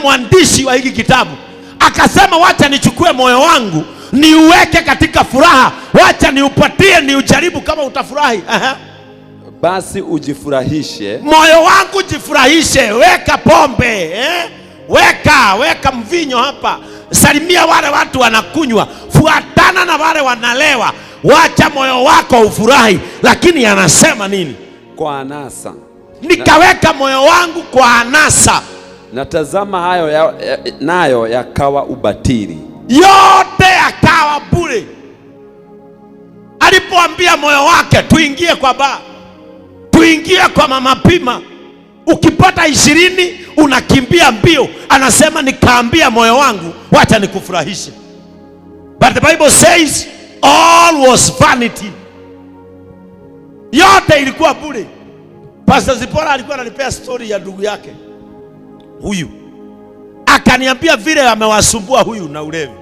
Mwandishi wa hiki kitabu akasema, wacha nichukue moyo wangu niuweke katika furaha, wacha niupatie, niujaribu kama utafurahi. Aha. Basi ujifurahishe. Moyo wangu jifurahishe, weka pombe, eh? Weka mvinyo hapa, salimia wale watu wanakunywa, fuatana na wale wanalewa, wacha moyo wako ufurahi. Lakini anasema nini? Kwa anasa. Nikaweka moyo wangu kwa anasa, na tazama hayo nayo yakawa ubatili, yote yakawa bure. Alipoambia moyo wake tuingie kwa baa, tuingie kwa mama pima, ukipata 20 unakimbia mbio. Anasema nikaambia moyo wangu wacha nikufurahishe. But the Bible says all was vanity, yote ilikuwa bure. Pastor Zipora alikuwa ananipea story ya ndugu yake huyu, akaniambia vile amewasumbua huyu na ulevi.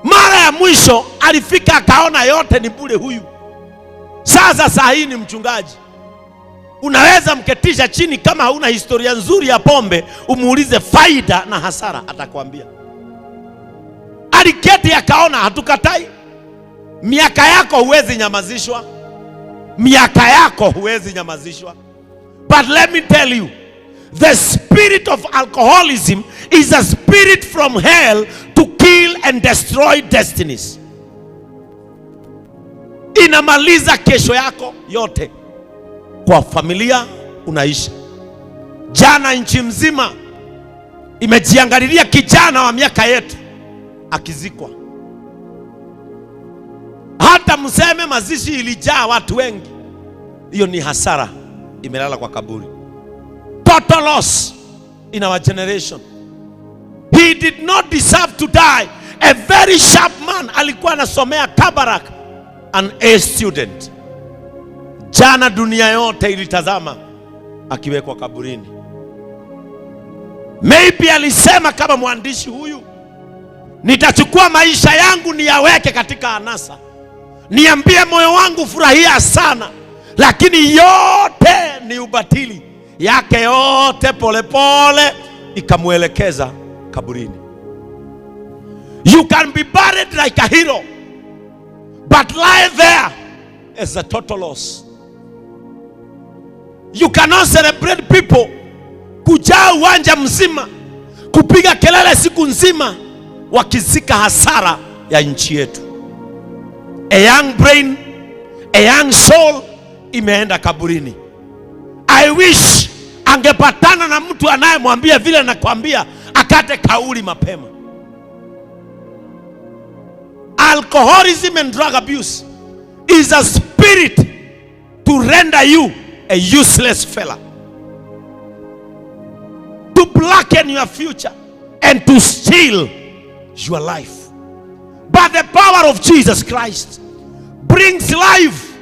Mara ya mwisho alifika akaona yote ni bure huyu. Sasa saa hii ni mchungaji, unaweza mketisha chini kama hauna historia nzuri ya pombe, umuulize faida na hasara, atakwambia. Aliketi akaona, hatukatai, miaka yako huwezi nyamazishwa, miaka yako huwezi nyamazishwa. But let me tell you, the spirit of alcoholism is a spirit from hell to kill and destroy destinies. Inamaliza kesho yako yote, kwa familia unaisha. Jana nchi mzima imejiangalilia kijana wa miaka yetu akizikwa. Hata mseme mazishi ilijaa watu wengi, hiyo ni hasara, imelala kwa kaburi. Total loss in our generation. He did not deserve to die. A very sharp man, alikuwa anasomea Kabarak, an A student. Jana dunia yote ilitazama akiwekwa kaburini. Maybe alisema kama mwandishi huyu, nitachukua maisha yangu niyaweke katika anasa, niambie moyo wangu furahia sana, lakini yote ni ubatili yake yote polepole ikamwelekeza kaburini. You can be buried like a hero but lie there as a total loss. You cannot celebrate people kujaa uwanja mzima, kupiga kelele siku nzima, wakizika hasara ya nchi yetu. A young brain, a young soul imeenda kaburini. I wish angepatana na mtu anayemwambia vile nakwambia, akate kauli mapema. Alcoholism and drug abuse is a spirit to render you a useless fella, to blacken your future and to steal your life. But the power of Jesus Christ brings life,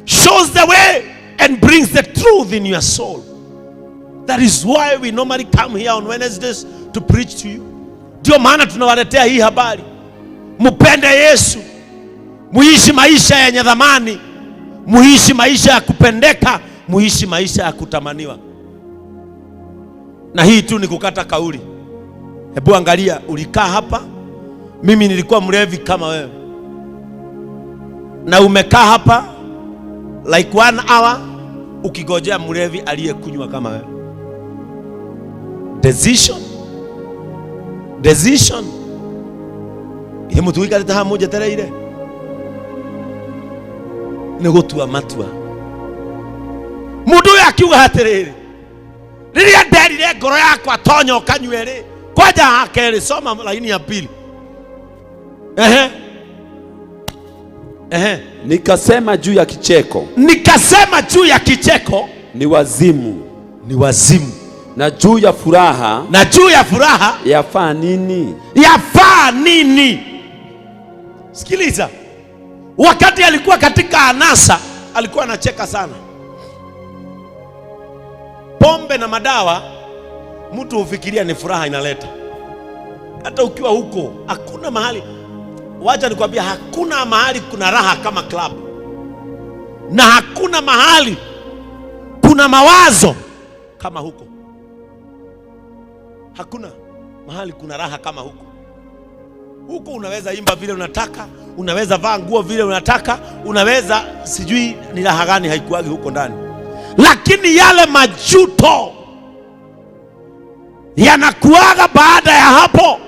shows the way, and brings the truth in your soul. That is why we normally come here on Wednesdays to preach to you. Ndio maana tunawaletea hii habari. Mupende Yesu, muishi maisha yenye dhamani, muishi maisha ya kupendeka, muishi maisha ya kutamaniwa. Na hii tu ni kukata kauli. Hebu angalia, ulikaa hapa, mimi nilikuwa mlevi kama wewe, na umekaa hapa like 1 hour ukigojea mlevi aliyekunywa kama wewe. Decision, decision. Ihe mutu wikarite haha munjetereire nĩ gũtua matua. Mũndũ ũyũ akiuga atĩrĩrĩ, rĩrĩa nderire ngoro yakwa tonya ũkanyue rĩ, kwanja hakerĩ, soma laini ya pili. Ehe. Ehe. Nikasema juu ya kicheko, Nikasema juu ya kicheko, ni wazimu, ni wazimu, na juu ya furaha, na juu ya furaha, yafaa nini? Yafaa nini? Sikiliza, wakati alikuwa katika anasa alikuwa anacheka sana. Pombe na madawa mtu hufikiria ni furaha inaleta. Hata ukiwa huko hakuna mahali, wacha nikwambia, hakuna mahali kuna raha kama club, na hakuna mahali kuna mawazo kama huko. Hakuna mahali kuna raha kama huko. Huko unaweza imba vile unataka, unaweza vaa nguo vile unataka, unaweza sijui ni raha gani haikuagi huko ndani. Lakini yale majuto yanakuaga baada ya hapo,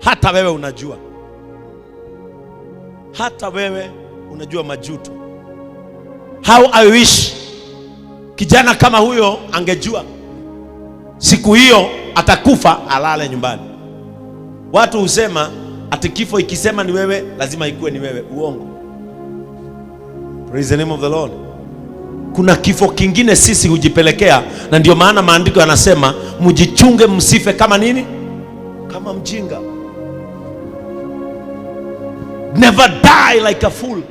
hata wewe unajua, hata wewe unajua majuto. How I wish kijana kama huyo angejua siku hiyo atakufa alale nyumbani. Watu husema ati kifo ikisema ni wewe lazima ikuwe ni wewe. Uongo. Praise the name of the Lord. Kuna kifo kingine sisi hujipelekea, na ndio maana maandiko yanasema mjichunge msife kama nini? Kama mjinga. Never die like a fool.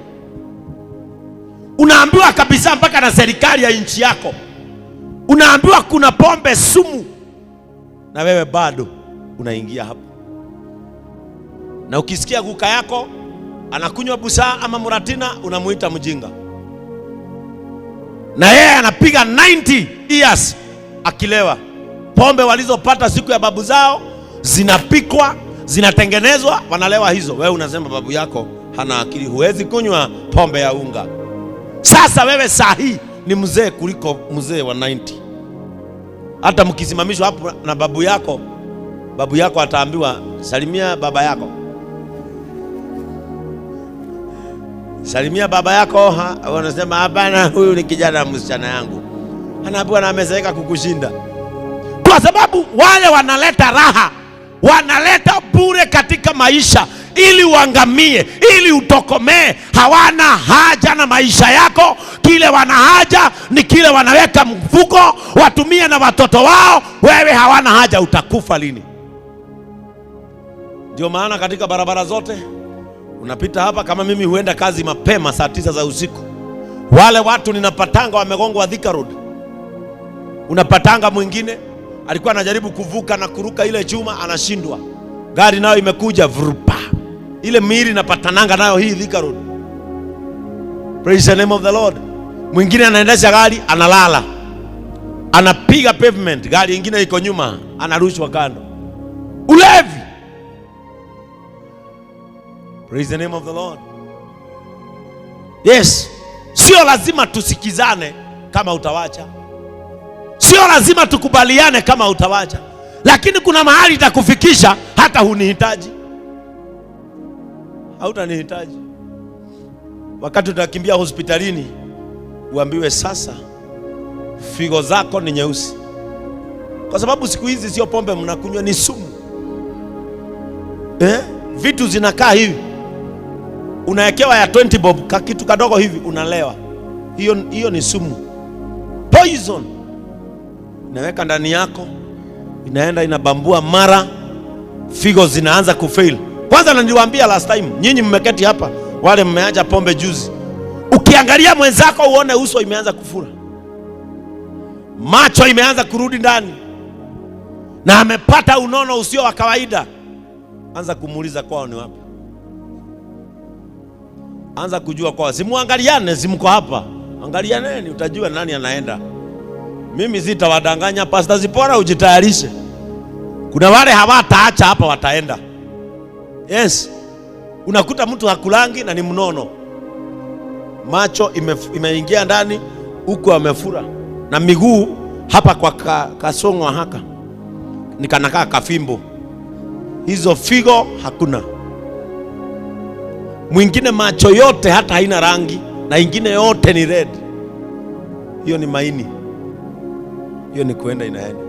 Unaambiwa kabisa mpaka na serikali ya nchi yako, unaambiwa kuna pombe sumu, na wewe bado unaingia hapo. Na ukisikia guka yako anakunywa busaa ama muratina, unamuita mjinga, na yeye anapiga 90 years akilewa. Pombe walizopata siku ya babu zao zinapikwa, zinatengenezwa, wanalewa hizo. Wewe unasema babu yako hana akili, huwezi kunywa pombe ya unga. Sasa wewe saa hii ni mzee kuliko mzee wa 90. Hata mkisimamishwa hapo na babu yako, babu yako ataambiwa salimia baba yako, salimia baba yako. Wanasema hapana, huyu ni kijana msichana yangu, anaambiwa na amezeeka kukushinda. Kwa sababu wale wanaleta raha, wanaleta bure katika maisha ili uangamie, ili utokomee. Hawana haja na maisha yako. Kile wana haja ni kile wanaweka mfuko watumie na watoto wao. Wewe hawana haja, utakufa lini? Ndio maana katika barabara zote unapita hapa, kama mimi huenda kazi mapema saa 9 za usiku, wale watu ninapatanga wamegongwa Thika Road. Unapatanga mwingine alikuwa anajaribu kuvuka na kuruka ile chuma, anashindwa, gari nayo imekuja vrupa, ile miili inapatananga nayo hii Thika Road. Praise the name of the Lord. Mwingine anaendesha gari analala, anapiga pavement, gari ingine iko nyuma, anarushwa kando. Ulevi. Praise the name of the Lord. Yes, sio lazima tusikizane kama utawacha, sio lazima tukubaliane kama utawacha, lakini kuna mahali itakufikisha hata hunihitaji, hautanihitaji. Wakati utakimbia hospitalini uambiwe sasa figo zako ni nyeusi, kwa sababu siku hizi sio pombe mnakunywa, ni sumu. Vitu zinakaa hivi, unawekewa ya 20 bob kakitu kadogo hivi unalewa. Hiyo ni sumu, poison inaweka ndani yako, inaenda inabambua mara, figo zinaanza kufail. Kwanza niliwaambia last time, nyinyi mmeketi hapa, wale mmeacha pombe juzi, ukiangalia mwenzako uone uso imeanza kufura, macho imeanza kurudi ndani, na amepata unono usio wa kawaida, anza kumuuliza kwao ni wapi, anza kujua kwao. Simuangaliane, simko hapa, angalianeni, utajua nani anaenda. Mimi sitawadanganya. Pastor Zipora, ujitayarishe, kuna wale hawataacha hapa, wataenda. Yes, unakuta mtu hakulangi na ni mnono, macho imeingia ndani huku amefura, na miguu hapa kwa kasongo haka nikanakaa kafimbo, hizo figo hakuna. Mwingine macho yote hata haina rangi, na ingine yote ni red. Hiyo ni maini, hiyo ni kuenda inaenda.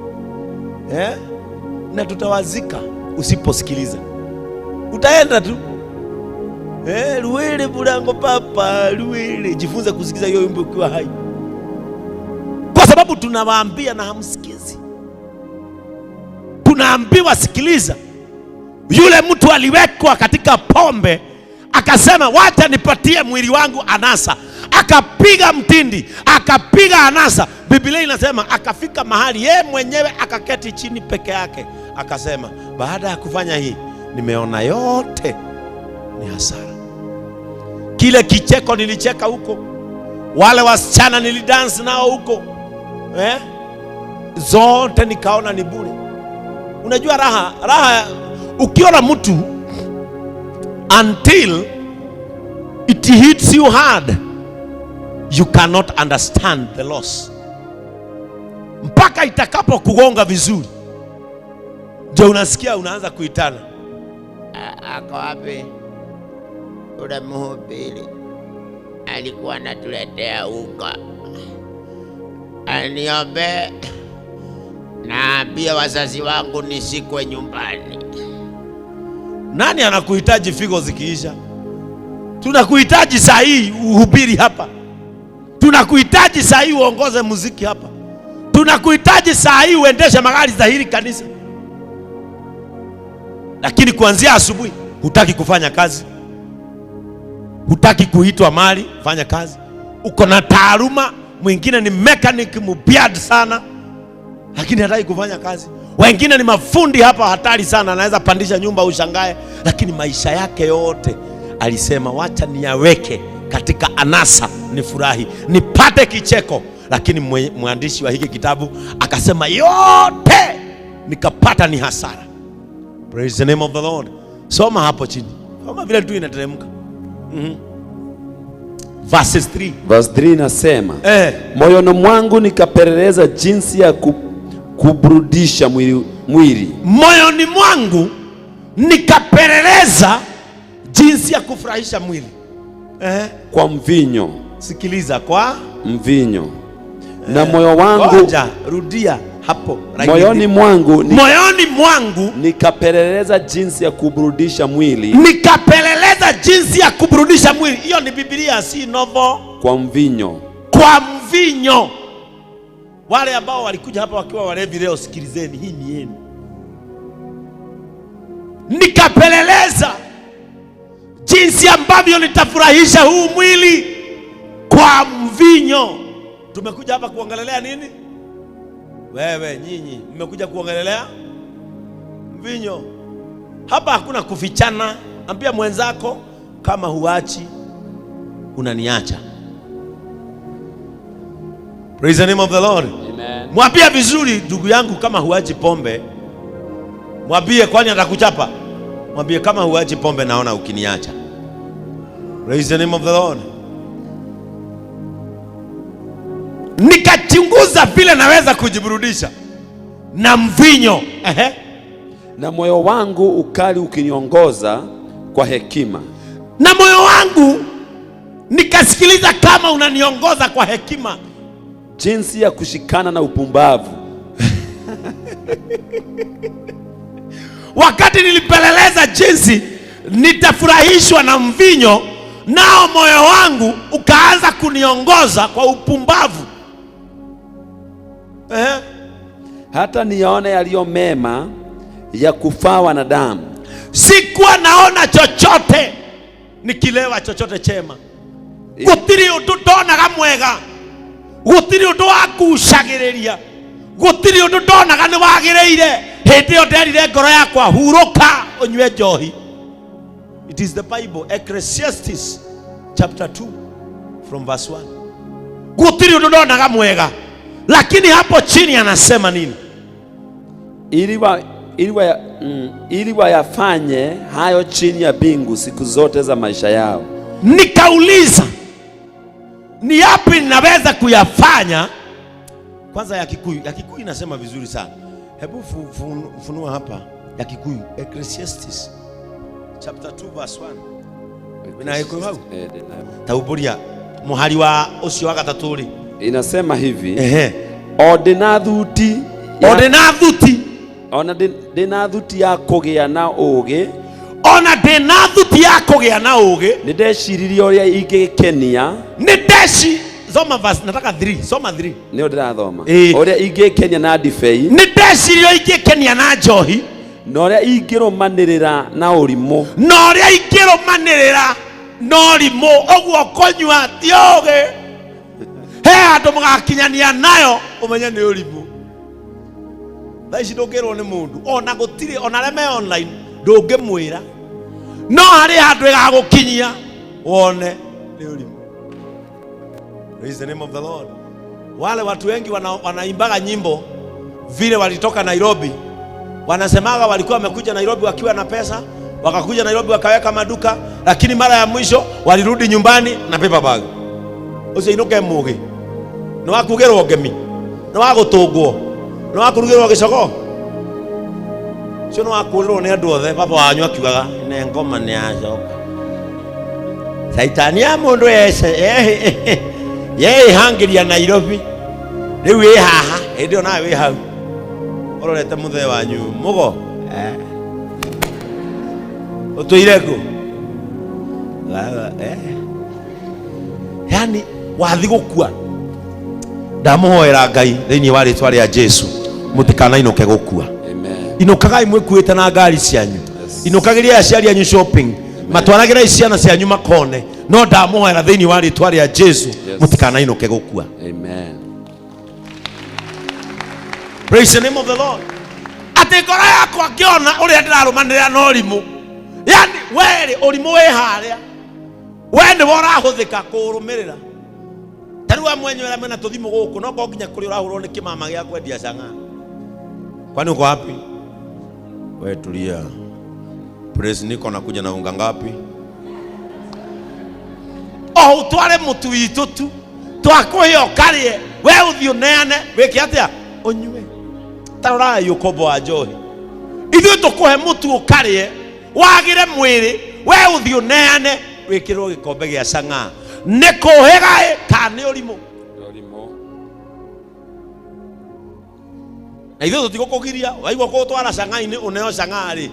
Na tutawazika usiposikiliza, utaenda tu. Luwele bulango papa luwele. Jifunze kusikiza hiyo wimbo ukiwa hai, kwa sababu tunawaambia na hamsikizi. Tunaambiwa sikiliza. Yule mtu aliwekwa katika pombe, akasema wacha nipatie mwili wangu anasa, akapiga mtindi, akapiga anasa. Biblia inasema akafika mahali ye mwenyewe akaketi chini peke yake, akasema baada ya kufanya hii nimeona yote ni hasara. Kile kicheko nilicheka huko, wale wasichana nilidance nao huko, zote nikaona ni bure. Unajua raha, raha ukiona mtu, until it hits you hard, you cannot understand the loss. Mpaka itakapo kugonga vizuri ndio unasikia unaanza kuitana. Ako wapi ule mhubiri alikuwa anatuletea unga? Aniombe naambia wazazi wangu nisikwe nyumbani. Nani anakuhitaji figo zikiisha? Tunakuhitaji saa hii uhubiri hapa, tunakuhitaji saa hii uongoze muziki hapa, tunakuhitaji saa hii uendeshe magari za hili kanisa. Lakini kuanzia asubuhi hutaki kufanya kazi, hutaki kuitwa mali fanya kazi. Uko na taaluma, mwingine ni mechanic mubiad sana, lakini hataki kufanya kazi. Wengine ni mafundi hapa hatari sana, anaweza pandisha nyumba ushangae, lakini maisha yake yote alisema wacha niyaweke katika anasa, nifurahi, nipate kicheko. Lakini mwandishi wa hiki kitabu akasema yote nikapata ni hasara. Praise the name of the Lord. Soma hapo chini, kama vile tu inateremka. Verses 3. Verse 3 inasema, moyoni mwangu nikapeleleza jinsi ya kuburudisha mwili. Moyoni mwangu nikapeleleza jinsi ya kufurahisha mwili. Kwa mvinyo. Sikiliza, kwa mvinyo. Na moyo wangu, ngoja, rudia hapo. Moyoni mwangu moyoni mwangu nikapeleleza jinsi ya kuburudisha mwili. Nikapeleleza jinsi ya kuburudisha mwili. Hiyo ni Biblia, si novel. Kwa mvinyo. Kwa mvinyo. Wale ambao walikuja hapa wakiwa walevi leo, sikilizeni, hii ni yenu. Nikapeleleza jinsi ambavyo nitafurahisha huu mwili kwa mvinyo. Tumekuja hapa kuongelelea nini? Wewe nyinyi mmekuja kuongelelea mvinyo. Hapa hakuna kufichana. Ambia mwenzako kama huachi unaniacha. Praise the name of the Lord. Amen. Mwambie vizuri ndugu yangu, kama huachi pombe, mwambie, kwani atakuchapa? Mwambie kama huachi pombe naona ukiniacha. Praise the name of the Lord. Nikachunguza vile naweza kujiburudisha na mvinyo. Na moyo wangu ukali ukiniongoza kwa hekima. Na moyo wangu nikasikiliza kama unaniongoza kwa hekima, jinsi ya kushikana na upumbavu. Wakati nilipeleleza jinsi nitafurahishwa na mvinyo, nao moyo wangu ukaanza kuniongoza kwa upumbavu. Hata nione yaliyo mema ya kufaa wanadamu. Sikuwa naona chochote nikilewa chochote chema. Gutiri undu ndonaga mwega, gutiri undu wa kucagiriria, gutiri undu ndonaga ni wagiriire. Hindi iyo nderire ngoro yakwa huruka unywe njohi. It is the Bible, Ecclesiastes chapter 2 from verse 1. Gutiri undu ndonaga mwega, lakini hapo chini anasema nini? Ili wayafanye hayo chini ya mbingu siku zote za maisha yao. Nikauliza, ni yapi ninaweza kuyafanya? Kwanza ya Kikuyu, ya Kikuyu inasema vizuri sana. Hebu funua hapa ya Kikuyu, Ecclesiastes chapter 2 verse 1. Na iko hau? Tauburia muhari wa ucio wa gatatu ri. Inasema hivi. Ordinathuti. Ordinathuti. Ona ndinathuti ya kugĩa na ũũgĩ. Ona ndinathuti ya kugĩa na ũũgĩ. Nĩndeciririe ũrĩa ingĩkenia. Nĩndeci, soma verse, nataka 3, soma 3. Nĩo ndĩrathoma. Ũrĩa ingĩkenia na ndibei. Nĩndecirie ũrĩa ingĩkenia na njohi. Na ũrĩa ingĩrũmanĩrĩra na ũrimũ. Na ũrĩa ingĩrũmanĩrĩra na ũrimũ. Ũguo kũnyua ti ũũgĩ. He handũ mũgakinyania nayo ũmenye nĩ ũrimũ. Thaa ici ndũngĩrwo nĩ mũndũ, ona gũtirĩ, ona arĩa me online ndũngĩmwĩra, no harĩ handũ ĩgagũkinyia wone nĩ ũrimũ. Praise the name of the Lord. Wale watu wengi wanaimbaga nyimbo vile walitoka Nairobi Wanasemaga walikuwa wamekuja Nairobi wakiwa na pesa, wakakuja Nairobi wakaweka maduka, lakini mara ya mwisho walirudi nyumbani na paper bag. Ucio inuke mugi nĩ wakugĩrwo ngemi, nĩ wagũtũngwo, nĩ wakũrugĩrwo gĩcogoo, ũcio nĩ wakũrĩrwo nĩ andũ othe. Baba wanyu akiugaga ne ngoma nĩ yacoka. Caitani ya mũndũ yece yeĩhangĩria Nairobi, rĩu ĩ haha, hĩndĩ ĩyo nawe wĩ hau ũrorete mũthee wanyu mũgo. Eh. Ũtũire kũ? Eh. Yani wathi gũkua, ndamũhoera Ngai thĩinĩ wa rĩtwa rĩa Jesu, mũtikanainũke gũkua. Amen. Inũkagai mwĩkuĩte na ngari cianyu. Yes. Inũkagĩriai aciari anyu shopping, matwaragĩrai ciana cianyu makone, no ndamũhoera thĩinĩ wa rĩtwa rĩa Jesu, Yes. mũtikanainũke gũkua. Amen. Praise the name of the Lord. Atĩ ngoro yakwa ngĩona ũrĩa ndĩrarũmanĩrĩra na ũrimũ, yani werĩ ũrimũ wĩ harĩa, we nĩwe ũrahũthĩka kũũrũmĩrĩra. Ta rĩu amwe anyu arĩa mena tũthimũ gũkũ, no korwo nginya kũrĩ ũrahũrwo nĩ kĩmama gĩa kwendia cang'aa. Kwani uko wapi? We tulia. Praise niko nakuja na unga ngapi? O utware mũtu witũ tu twakũhe ũkarĩe, we ũthiĩ ũneane wĩke atĩa, ũnyue. Ta rorai ũkombo wa njohi, ithuĩ tũkũhe mũtu ũkarĩe wagĩre mwĩrĩ, we ũthiĩ ũneane wĩkĩrwo gĩkombe gĩa cang'aa. Nĩ kũhĩga ĩ kana nĩ ũrimũ? Ũrimũ. Na ithuĩ tũtigũkũgiria, waigua kũgũtwara cang'aa-inĩ ũneo cang'aa rĩ,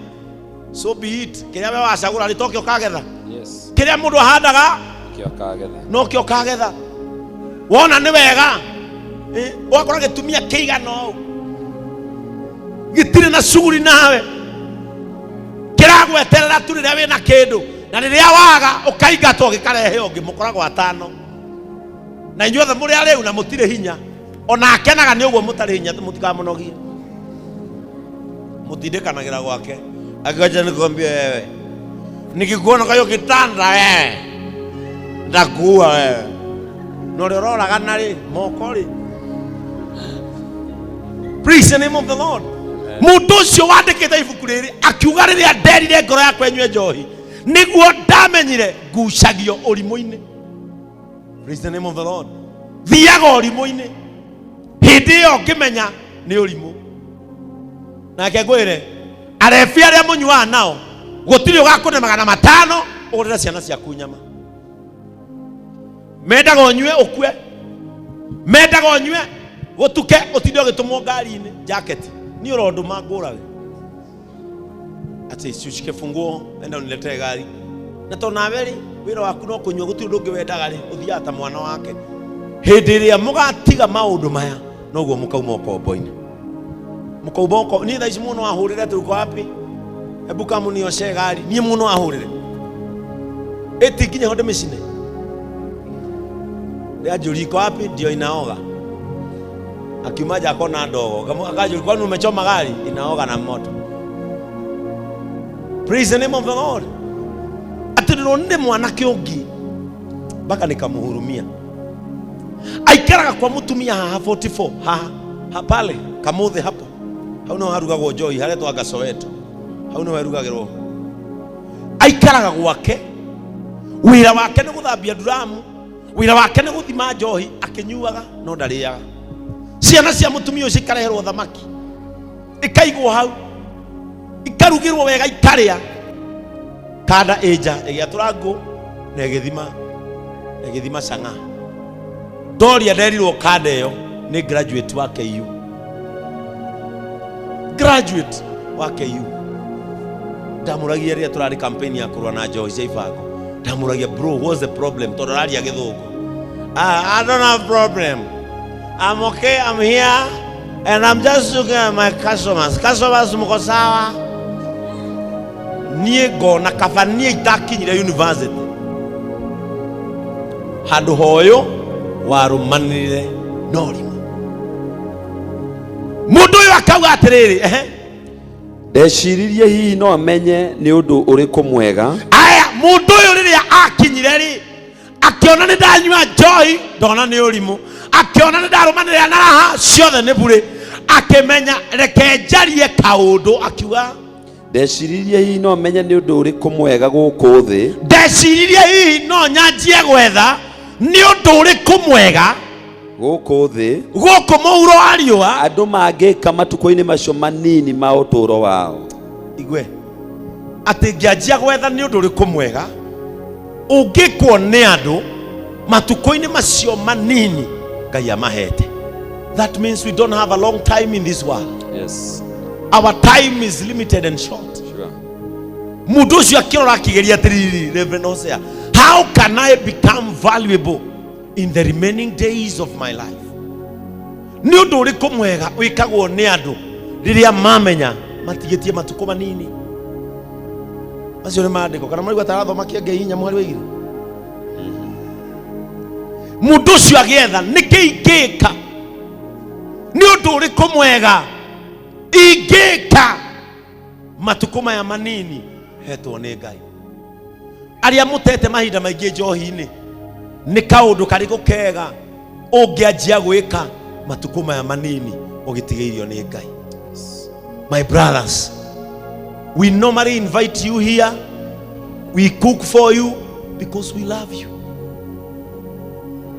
so be it. Kĩrĩa we wacagũra rĩ, tokĩo ũkagetha. Yes. Kĩrĩa mũndũ ahandaga Nĩkĩo akagetha. nokĩo ũkagetha. Wona nĩ wega, ũgakora gĩtumia kĩigana ũũ gĩtirĩ na cuguri nawe, kĩragweterera tu rĩrĩa wĩna kĩndũ, na rĩrĩa waga ũkaingatwo gĩkarehe ũngĩ. Mũkoragwo atano na inyuothe mũrĩ arĩu na mũtirĩ hinya, ona akenaga nĩ ũguo mũtarĩ hinya. Mũtikamũnogie, mũtindĩkanagĩra gwake. Akĩgoja nikwambia wewe, nikikuona kwa hiyo kitanda wewe ndakuua wewe. Na ũrĩa ũroragana rĩ moko rĩ. Praise the name of the Lord. Mũndũ ũcio wandĩkĩte ibuku rĩrĩ akiuga, rĩrĩa nderire ngoro yakwa ĩnyue njohi, nĩguo ndamenyire ngucagio ũrimũ-inĩ. Praise the name of the Lord. Thiaga ũrimũ-inĩ, hĩndĩ ĩyo ngĩmenya nĩ ũrimũ. Nake ngwĩre, arebi arĩa mũnyuaga nao, gũtirĩ ũgakũne 500 ũgũrĩre ciana ciaku nyama. Mendaga ũnyue ũkue, mendaga ũnyue gũtuke, ũtinde ũgĩtũmwo ngari-inĩ jacket niĩ ũrondũma ngũrage atĩ ushike funguo, enda uniletee gari. Na tondũ nawe rĩ, wĩra waku no kũnyua, gũtirĩ ũndũ ũngĩ wendaga rĩ, ũthiaga ta mwana wake. Hĩndĩ ĩrĩa mũgatiga maũndũ maya, noguo mũkauma ũkombo-inĩ, mũkauma ũkombo. Niĩ thaa ici mũno ahũrĩre atĩ uko wapi, hebu kama unioshe gari, niĩ mũno ahũrĩre ĩti nginya ho ndĩmĩcine. Rĩanjũria iko wapi, ndio inaoga. Akiuma nja akona ndogo. Akanjũria, kwani umechoma gari? Inaoga na moto. Praise the name of the Lord. Atĩ ndĩronire mwanake ũngĩ mpaka nikamhurumia, aikaraga kwa mũtumia haha 44 haha ha, pale kamuthi hapo, hau niho harugagwo njohi, haretwo anga Soweto, hau niho herugagĩrwo. Aikaraga gwake, wĩra wake nĩ gũthambia nduramu, wĩra wake nĩ gũthima njohi akĩnyuaga, no ndarĩaga. Ciana cia mũtumia ũcio ikareherwo thamaki, ikaigwo hau, ikarugĩrwo wega, ikarĩa. Kanda ĩnja ĩgĩatũra ngũ na ĩgĩthima, ĩgĩthima cang'aa. Ndoria nderirwo kanda ĩyo nĩ graduate wa KU, graduate wa KU. Ndamũragia rĩrĩa tũrarĩ campaign ya kũrũa na njohi cia ibango, ndamũragia, bro, what's the problem? Tondũ araria gĩthũngũ. Ah, I don't have problem, I'm okay, I'm here and I'm just looking at my customers. Customers, mko sawa? Niĩ ngona kaba niĩ itakinyire university handũ hoyũ warũmanĩrĩre na ũrimũ. Mũndũ ũyũ akauga atĩrĩrĩ, ehe. Ndeciririe hihi no amenye nĩ ũndũ ũrĩkũ mwega. Aya, mũndũ ũyũ rĩrĩa akinyire rĩ, akĩona nĩ ndanyua njohi, ndona nĩ ũrimũ, akĩona nĩ ndarũmanĩrĩra na raha ciothe nĩ burĩ. Akĩmenya reke njarie kaũndũ, akiuga Ndeciririe hihi no menye nĩ ũndũ ũrĩkũ mwega gũkũ thĩ. Ndeciririe hihi no nyanjie gwetha nĩ ũndũ ũrĩkũ mwega gũkũ thĩ, gũkũ mũhuro wa riũa, andũ mangĩka matukũ-inĩ macio manini ma ũtũũro wao. Igue atĩ ngĩanjia gwetha nĩ ũndũ ũrĩkũ mwega ũngĩkwo nĩ andũ matukũ-inĩ macio manini Ngai amahete. That means we don't have a long time in this world. Yes. Our time is limited and short. Sure. Mundu ucio akirora akigeria atiriri, Reverend Hosea, how can I become valuable in the remaining days of my life? Nĩ ũndũ ũrĩkũ mwega wĩkagwo nĩ andũ rĩrĩa mamenya matigĩtie matukũ manini? Macio nĩ maandĩko kana marigua tarathoma kĩenge inya mũhari wa igĩrĩ. Mũndũ ũcio agĩetha nĩkĩ ingĩka, nĩ ũndũ ũrĩkũ mwega ingĩka matukũ maya manini hetwo nĩ Ngai. Arĩa mũtete mahinda maingĩ njohi-inĩ, nĩ kaũndũ karĩkũ kega ũngĩanjia gwĩka matukũ maya manini ũgĩtigĩirio nĩ Ngai? My brothers, we normally invite you here, we cook for you because we love you,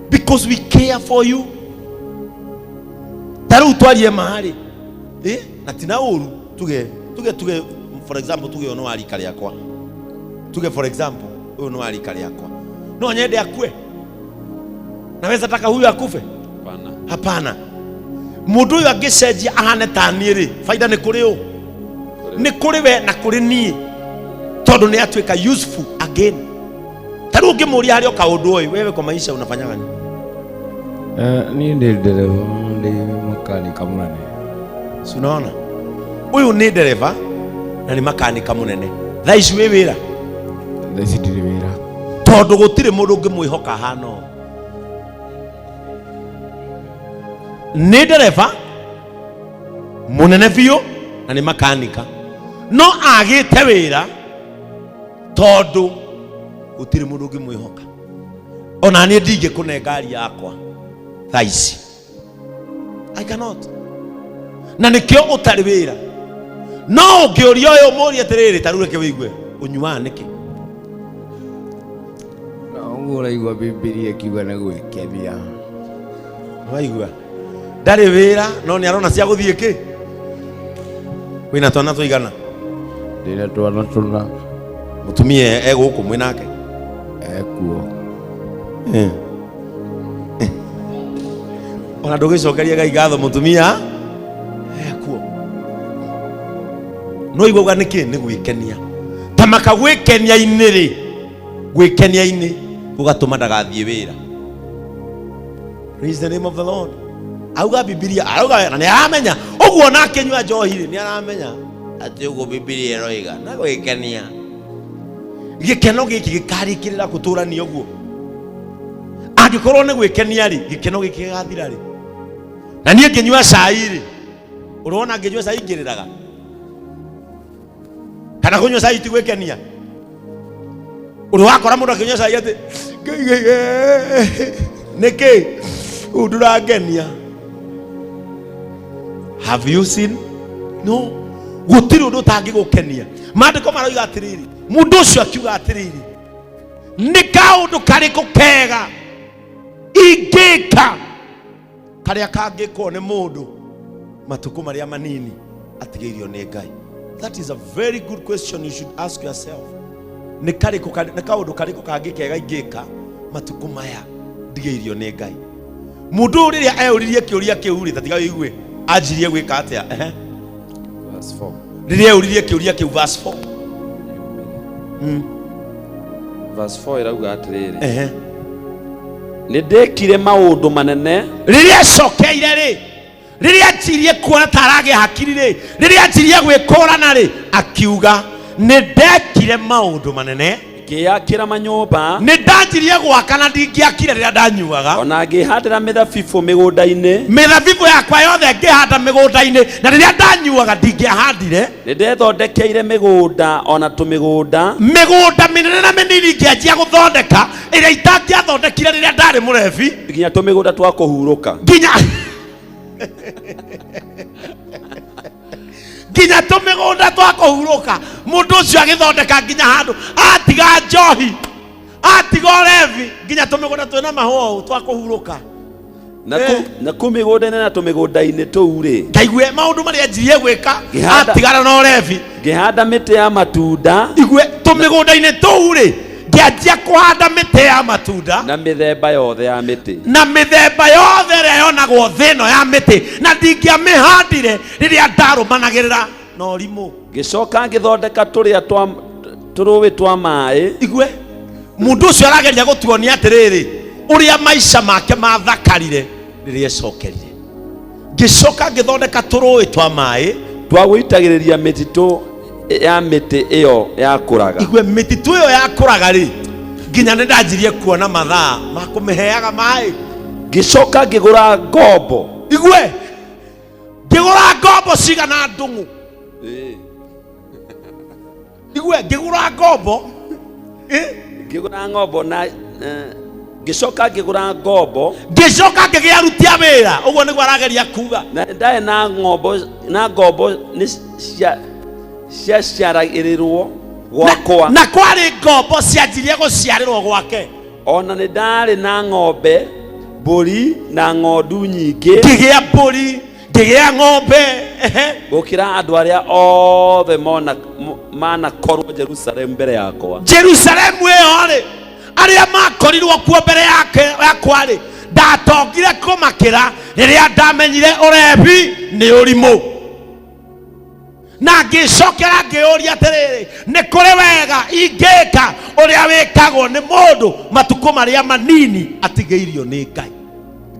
because we care for you. Ta rĩu twarie maarĩ, na tina ũru, tuge for example, tuge ũyũ nĩ wa rika rĩakwa, tuge for example ũyũ nĩ wa rika rĩakwa, no nyende akue? Naweza taka huyu akufe? Hapana. Hapana. Mũndũ ũyũ angĩcenjia ahane ta niĩ rĩ, baida nĩ kũrĩ ũ? Nĩ kũrĩ we na kũrĩ niĩ, tondũ nĩ atuĩka useful again. Ta rĩu ũngĩmũria harĩ o kaũndũ ũyũ, wewe kwa maisha unafanyaga nini? Niĩ ndĩ ndereba, ndĩ makanika mũnene. Si unaona ũyũ nĩ ndereba na nĩ makanika mũnene. Thaa ici wĩ wĩra? Thaa ici ndirĩ wĩra. Tondũ gũtirĩ mũndũ ũngĩmwĩhoka hana ũũ. Nĩ ndereba mũnene biũ na nĩ makanika, no agĩte wĩra tondũ gũtirĩ mũndũ ũngĩmwĩhoka. Ona niĩ ndingĩkũne ngari yakwa thaa ici, I cannot. Na nĩkĩo ũtarĩ wĩra. No ũngĩũria ũyũ, mũũrie atĩrĩrĩ, ta rĩu reke wĩigue, ũnyuaga nĩkĩ? Na ũguo ũraigua Bibilia ĩkiuga nĩ gwĩkenia. Waigua ndarĩ wĩra, no nĩ arona cia gũthiĩ kĩ. Wĩna twana tũigana? Ndĩna twana tũna. Mũtumia e gũkũ mwĩ nake? Ekuo. Ona ndũgĩcokeria Ngai ngatho, mũtumia ekuo. No igua uga nĩkĩ nĩ gwĩkenia. Ta maka gwĩkenia-inĩ rĩ, gwĩkenia-inĩ gũgatũma ndagathiĩ wĩra. Praise the name of the Lord. Auga Bibilia arauga na nĩ aramenya ũguo, na akĩnyua njohi rĩ, nĩ aramenya atĩ ũguo Bibilia ĩroiga na gwĩkenia. Gĩkeno gĩkĩ gĩkarĩkĩrĩra gũtũrania ũguo. Angĩkorwo nĩ gwĩkenia rĩ, gĩkeno gĩkĩ gĩgathira rĩ? Na niĩ ngĩnyua cai rĩ, ũrona ngĩnyua cai ngĩrĩraga? Kana kũnyua cai ti gwĩkenia? Ũrĩ wakora mũndũ akĩnyua cai atĩ nĩkĩ ũũ ndũrangenia? Have you seen? No gũtirĩ ũndũ ũtangĩgũkenia. Maandĩko maroiga atĩrĩrĩ, mũndũ ũcio akiuga atĩrĩrĩ, nĩ kaũndũ karĩkũ kega ingĩka karĩa kangĩkwo nĩ mũndũ matukũ marĩa manini atigĩirio nĩ Ngai? That is a very good question you should ask yourself. Nĩ karĩkũ nĩ kaũndũ karĩkũ kangĩ kega ingĩka matukũ maya ndigĩirio nĩ Ngai? Mũndũ ũyũ rĩrĩa eũririe kĩũria kĩu rĩ, tatiga wĩigue anjirie gwĩka atĩa. Ehe. Verse 4. Rĩrĩa eũririe kĩũria kĩu, verse 4. Verse 4 ĩrauga atĩrĩrĩ, Ehe. Nĩ ndĩkire maũndũ manene. Rĩrĩa acokeire rĩ, rĩrĩa anjirie kuona ta aragĩa hakiri rĩ, rĩrĩa anjirie gwĩkũrana rĩ, akiuga nĩ ndekire maũndũ manene. Ngĩyakĩra manyũmba. Nĩ ndanjirie gwaka na ndingĩakire rĩrĩa ndanyuaga. Ona ngĩhandĩra mĩthabibũ mĩgũnda-inĩ. Mĩthabibũ yakwa yothe ngĩhanda mĩgũnda-inĩ, na rĩrĩa ndanyuaga ndingĩahandire. Nĩ ndethondekeire mĩgũnda ona tũmĩgũnda. Mĩgũnda mĩnene na mĩnini ngĩanjia gũthondeka ĩrĩa itangĩathondekire rĩrĩa ndarĩ mũrebi. Nginya tũmĩgũnda twa kũhurũka. Nginya Nginya tũmĩgũnda twa kũhurũka mũndũ ũcio agĩthondeka nginya handũ atiga njohi, atiga ũrevi, nginya tũmĩgũnda twĩna mahũa ũũ twa kũhurũka. Na kũ- na kũu mĩgũnda-inĩ na tũmĩgũnda-inĩ tũu rĩ, Ngaigue maũndũ marĩa anjirie gwĩka Ngĩhanda- atigana na ũrevi. Ngĩhanda mĩtĩ ya matunda Igue tũmĩgũnda-inĩ tũu rĩ, ngĩanjia kũhanda mĩtĩ ya matunda na mĩthemba yothe ya mĩtĩ. Na mĩthemba yothe ĩrĩa yonagwo thĩ ĩno ya mĩtĩ, na ndingĩamĩhandire rĩrĩa ndarũmanagĩrĩra na ũrimũ. Ngĩcoka ngĩthondeka tũrĩa twa tũrũĩ twa maĩ. Igue mũndũ ũcio arageria gũtuonia atĩrĩrĩ, ũrĩa maica make mathakarire rĩrĩa ecokerire. Ngĩcoka ngĩthondeka tũrũĩ twa maĩ twa gũitagĩrĩria mĩtitũ ya mĩtĩ ĩyo yakũraga. Igue mĩtitũ ĩyo yakũraga rĩ, nginya nĩ ndanjirie kuona mathaa ma kũmĩheaga maĩ. Ngĩcoka ngĩgũra ngombo. Igue ngĩgũra ngombo cigana ndũng'ũ. Igue ngĩgũra ngombo. Ngĩgũra ngombo na ngĩcoka ngĩgũra ngombo. Ngĩcoka ngĩgĩa aruti a wĩra, ũguo nĩguo arageria kuga. Na ndarĩ na ngombo, na ngombo nĩ cia ciaciaragĩrĩrwo gwakwa. Na kwarĩ ngombo cianjirie gũciarĩrwo gwake. Ona nĩ ndarĩ na ng'ombe, mbũri na ng'ondu nyingĩ Ngĩgĩa mbũri, ngĩgĩa ng'ombe, ehe. Gũkĩra andũ arĩa othe mona manakorwo Jerusalemu mbere yakwa. Jerusalemu ĩyo rĩ, arĩa makorirwo kuo mbere yake yakwa rĩ, ndatongire kũmakĩra rĩrĩa ndamenyire ũrebi nĩ ũrimũ. Na ngĩcokera ngĩũria atĩrĩrĩ, nĩ kũrĩ wega ingĩka ũrĩa wĩkagwo nĩ mũndũ matukũ marĩa manini atigĩirio nĩ Ngai?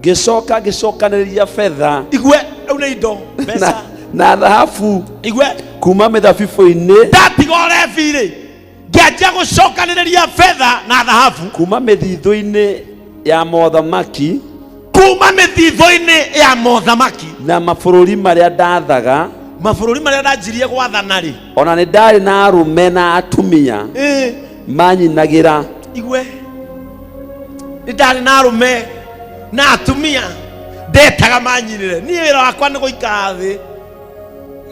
Ngĩcoka ngĩcokanĩrĩria betha Igue rĩu nĩ indo mbeca na thahabu Igue kuma mĩthabibũ-inĩ ndatiga ũrebi rĩ, ngĩanjia gũcokanĩrĩria betha na thahabu kuma mĩthithũ-inĩ ya mothamaki kuma mĩthithũ-inĩ ya mothamaki na mabũrũri marĩa ndathaga. Mabũrũri marĩa ndanjirie gwathana rĩ. Ona nĩ ndarĩ na arũme na atumia manyinagĩra. Igue nĩ ndarĩ na arũme na atumia ndetaga manyinĩre. Niĩ wĩra wakwa nĩ gũikara thĩ,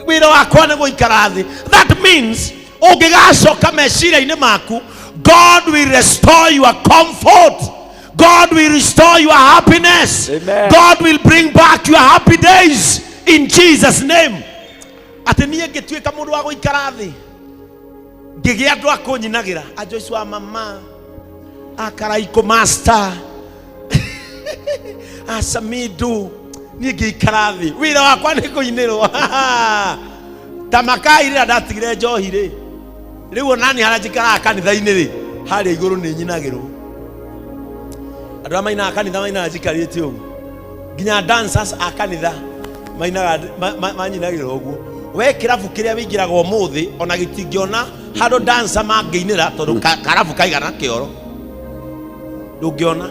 wĩra wakwa nĩ gũikara thĩ. That means ũngĩgacoka meciria-inĩ maku, God will restore your comfort. God will restore your happiness. Amen. God will bring back your happy days in Jesus' name. Atĩ niĩ ngĩtuĩka mũndũ wa gũikara thĩ, ngĩgĩa andũ a kũnyinagĩra, a Joyce wa mama, a Karaikũ master, a Samidu. Niĩ ngĩikara thĩ, wĩra wakwa nĩ kũinĩrwo ta makai. Rĩrĩa ndatigire njohi rĩ, rĩu onani harĩa njikaraga kanitha-inĩ rĩ, harĩa igũrũ nĩ nyinagĩrwo. Andũ arĩa mainaga kanitha mainaga njikarĩte ũguo, nginya dancers a kanitha mainaga manyinagĩrwo ũguo. We kĩrabu kĩrĩa wĩingĩraga ũmũthĩ ona gĩtingĩona handũ dancer mangĩinĩra, tondũ karabu kaigana kĩoro ndũngĩona.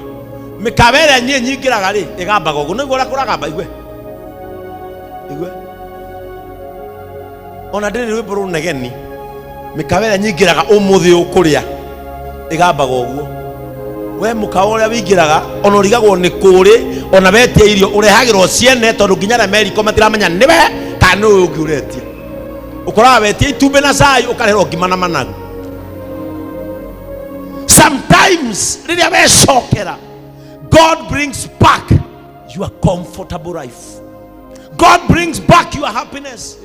Mĩkawa ĩrĩa niĩ nyingĩraga rĩ, ĩgambaga ũguo nĩguo ũrĩa kũragamba. Igue, igue ona ndĩrĩ rwĩmbo rũnegeni. Mĩkawa ĩrĩa nyingĩraga ũmũthĩ ũkũrĩa ĩgambaga ũguo. We mũkawa ũrĩa wĩingĩraga ona ũrigagwo nĩ kũrĩ, ona wetia irio ũrehagĩrwo ciene, tondũ nginya arĩa meriko matiramenya nĩwe kana nĩ ũyũ ũngĩ ũretia. Ũkoraga wetia itumbĩ na cai, ũkareherwo ngima na managu. Sometimes rĩrĩa wecokera, God brings back your comfortable life. God brings back your happiness.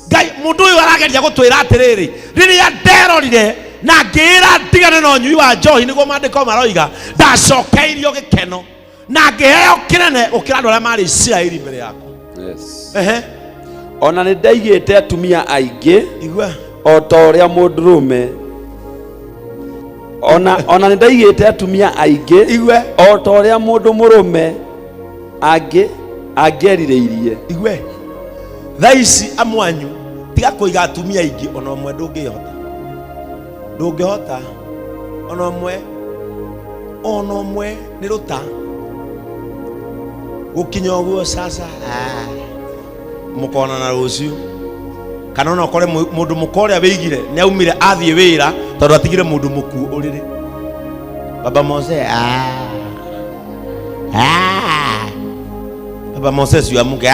Ngai mũndũ ũyũ arageria gũtwĩra atĩrĩrĩ, rĩrĩa nderorire na ngĩĩra ndigane na ũnyui wa njohi, nĩguo maandĩko maroiga, ndacokeirio gĩkeno na ngĩheo kĩnene gũkĩra andũ arĩa marĩ Isiraeli mbere yakwa. Ehe. Ona nĩ ndaigĩte atumia aingĩ Igua o ta ũrĩa mũndũrũme ona nĩ ndaigĩte atumia aingĩ Igue o ta ũrĩa mũndũ mũrũme angĩ angĩerirĩirie. Igue thaa ici amwanyu, tiga kũiga atumia aingĩ, ona ũmwe ndũngĩhota, ndũngĩhota ona ũmwe, ona ũmwe nĩ rũta gũkinya ũguo. Sasa mũkonana rũciũ, kana ona ũkore mũndũ mũka ũrĩa wĩigire nĩ aumire athiĩ wĩra, tondũ atigire mũndũ mũkuũ ũrĩrĩ. Baba Mose, Baba Moses wa mũke.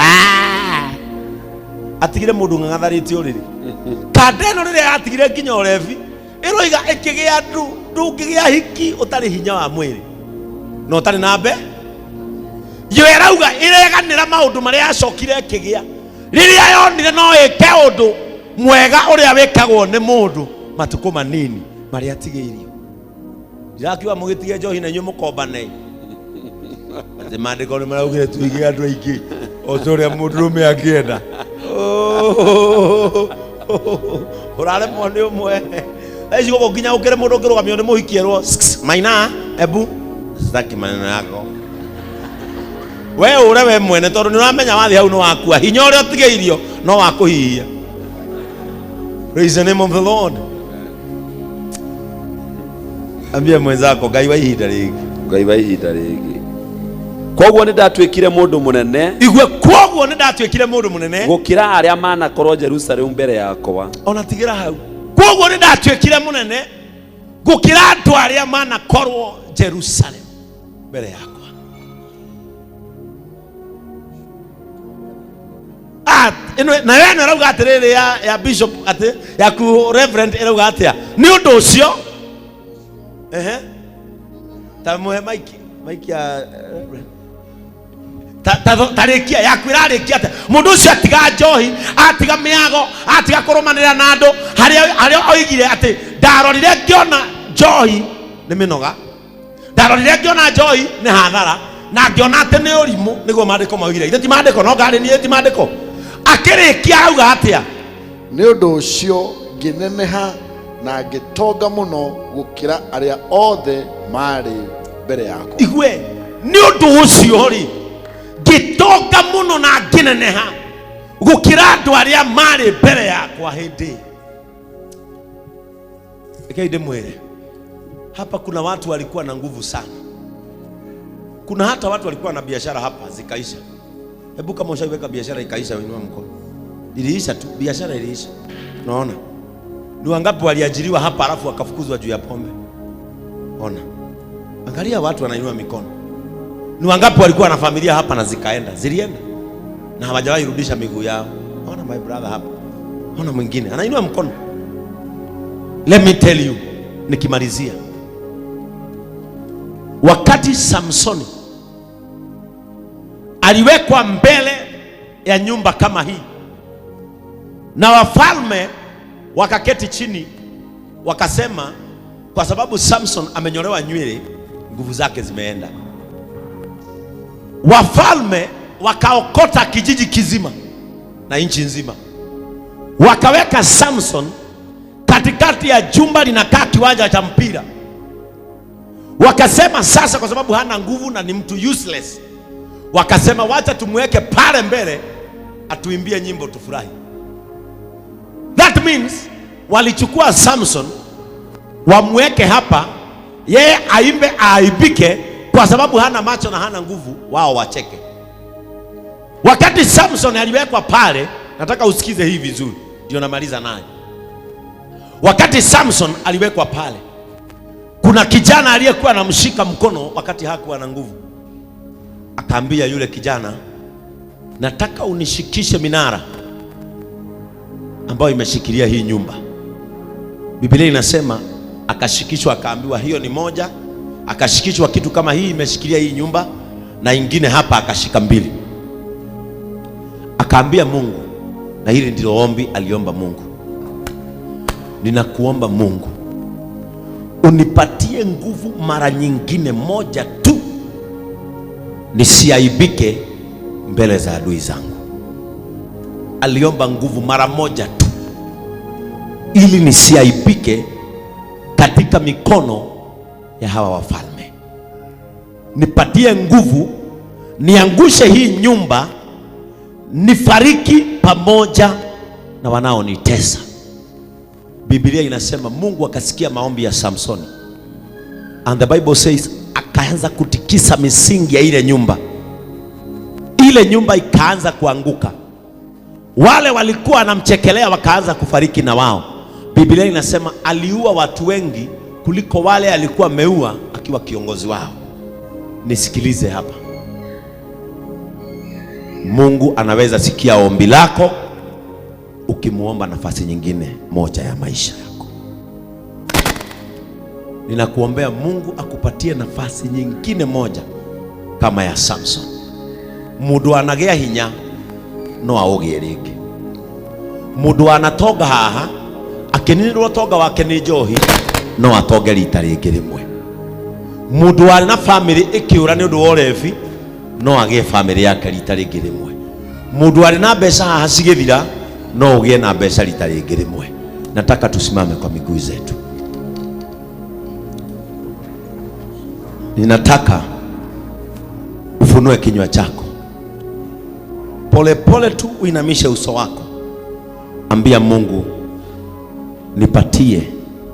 Atigire mundu ng'ang'atharĩtie ũrĩrĩ. Kanda ĩno rĩrĩa yatigire nginya ũrebi, ĩroiga ĩkĩgĩa ndũngĩgĩa hiki ũtarĩ hinya wa mwĩrĩ na ũtarĩ na mbe. Yo ĩrauga ĩreganĩra maũndũ marĩa yacokire ĩkĩgĩa rĩrĩa yonire no ĩke ũndũ mwega ũrĩa wĩkagwo nĩ mũndũ matukũ manini marĩa atigĩirio. Ndirakiuga mũgĩtige njohi na inyuĩ mũkombane. Atĩ maandĩko nĩ maraugire tũige andũ aingĩ o ta ũrĩa mũndũrũme angĩenda. Ũraremwo nĩ ũmwe. Thaa ici gũkũ nginya ũkĩre mũndũ ũngĩrũgamio nĩ mũhiki erwo maina ebu sitaki maneno yako. We ũre we mwene tondũ nĩ ũramenya wathiĩ hau nĩ wakua. Hinya ũrĩa ũtigĩirio no wa kũhihia. Praise the name of the Lord. Ambia mwenzako Ngai wa ihinda rĩngĩ. Ngai wa ihinda rĩngĩ. Koguo nĩ ndatuĩkire mũndũ mũnene Igue koguo nĩ ndatuĩkire mũndũ mũnene gũkĩra arĩa manakorwo Jerusalemu mbere yakwa. Ona tigĩra hau. Koguo nĩ ndatuĩkire mũnene gũkĩra andũ arĩa manakorwo Jerusalemu mbere yakwa. Ĩno nayo ĩno ĩrauga atĩrĩrĩ ya bishop atĩ yaku reverend ĩrauga atĩa? Nĩ ũndũ ũcio ehe ta muhe maiki maiki ya reverend. Tarĩkia yaku ĩrarĩkia atĩa? Mũndũ ũcio atiga njohi, atiga mĩago, atiga kũrũmanĩrĩra na andũ, harĩa oigire atĩ ndarorire ngĩona njohi nĩ mĩnoga, ndarorire ngĩona njohi nĩ hathara, na ngĩona atĩ nĩ ũrimũ, nĩguo maandĩko maugire. Ithe ti maandĩko, no ngarĩ niĩ ti maandĩko. Akĩrĩkia auga atĩa? Nĩ ũndũ ũcio ngĩneneha na ngĩtonga mũno gũkĩra arĩa othe maarĩ mbere yakwa. Igue, nĩ ũndũ ũcio rĩ, ngĩtonga mũno na ngĩneneha gũkĩra andũ arĩa maarĩ mbere yakwa hĩndĩ. Rekei ndĩmwĩre, hapa kuna watu walikuwa na nguvu sana. Kuna hata watu walikuwa na biashara hapa zikaisha. Hebu kama ushaiweka biashara ikaisha, inua mkono. Iliisha tu, biashara iliisha. Unaona? Ni wangapi waliajiriwa hapa alafu wakafukuzwa juu ya pombe? Ona. Angalia watu wanainua mikono. Ni wangapi walikuwa na familia hapa na zikaenda? Zilienda. Na hawajawahi rudisha miguu yao. Ona my brother hapa. Ona mwingine anainua mkono. Let me tell you, nikimalizia. Wakati Samsoni aliwekwa mbele ya nyumba kama hii na wafalme wakaketi chini wakasema, kwa sababu Samson amenyolewa nywele, nguvu zake zimeenda. Wafalme wakaokota kijiji kizima na nchi nzima, wakaweka Samson katikati ya jumba linakaa kiwanja cha mpira. Wakasema sasa, kwa sababu hana nguvu na ni mtu useless, wakasema wacha tumweke pale mbele atuimbie nyimbo tufurahi. That means walichukua Samson wamweke hapa, yeye aimbe aaibike, kwa sababu hana macho na hana nguvu, wao wacheke. Wakati Samson aliwekwa pale, nataka usikize hii vizuri, ndio namaliza naye. Wakati Samson aliwekwa pale, kuna kijana aliyekuwa anamshika mkono wakati hakuwa na nguvu. Akaambia yule kijana, nataka unishikishe minara ambayo imeshikilia hii nyumba. Biblia inasema akashikishwa, akaambiwa hiyo ni moja, akashikishwa kitu kama hii imeshikilia hii nyumba na ingine hapa, akashika mbili. Akaambia Mungu, na hili ndilo ombi aliomba Mungu, ninakuomba Mungu unipatie nguvu mara nyingine moja tu, nisiaibike mbele za adui zangu. Aliomba nguvu mara moja tu ili nisiaibike katika mikono ya hawa wafalme. Nipatie nguvu, niangushe hii nyumba, nifariki pamoja na wanaonitesa. Biblia inasema Mungu akasikia maombi ya Samsoni. And the Bible says akaanza kutikisa misingi ya ile nyumba. Ile nyumba ikaanza kuanguka. Wale walikuwa wanamchekelea wakaanza kufariki na wao. Biblia inasema aliua watu wengi kuliko wale alikuwa ameua akiwa kiongozi wao. Nisikilize hapa. Mungu anaweza sikia ombi lako ukimuomba nafasi nyingine moja ya maisha yako. Ninakuombea Mungu akupatie nafasi nyingine moja kama ya Samson. Mundu anagea hinya no augie ringi. Mundu anatonga haha akininirwo tonga wake ni njohi no atonge rita ringi rimwe. Mundu warĩ na family ikiura ni undu wa urebi no agie family yake rita ringi rimwe. Mundu warĩ na mbeca haha cigithira no ugie na mbeca rita ringi rimwe. Nataka tusimame kwa miguu zetu. Ninataka ufunue kinywa chako polepole tu, uinamishe uso wako, ambia Mungu, nipatie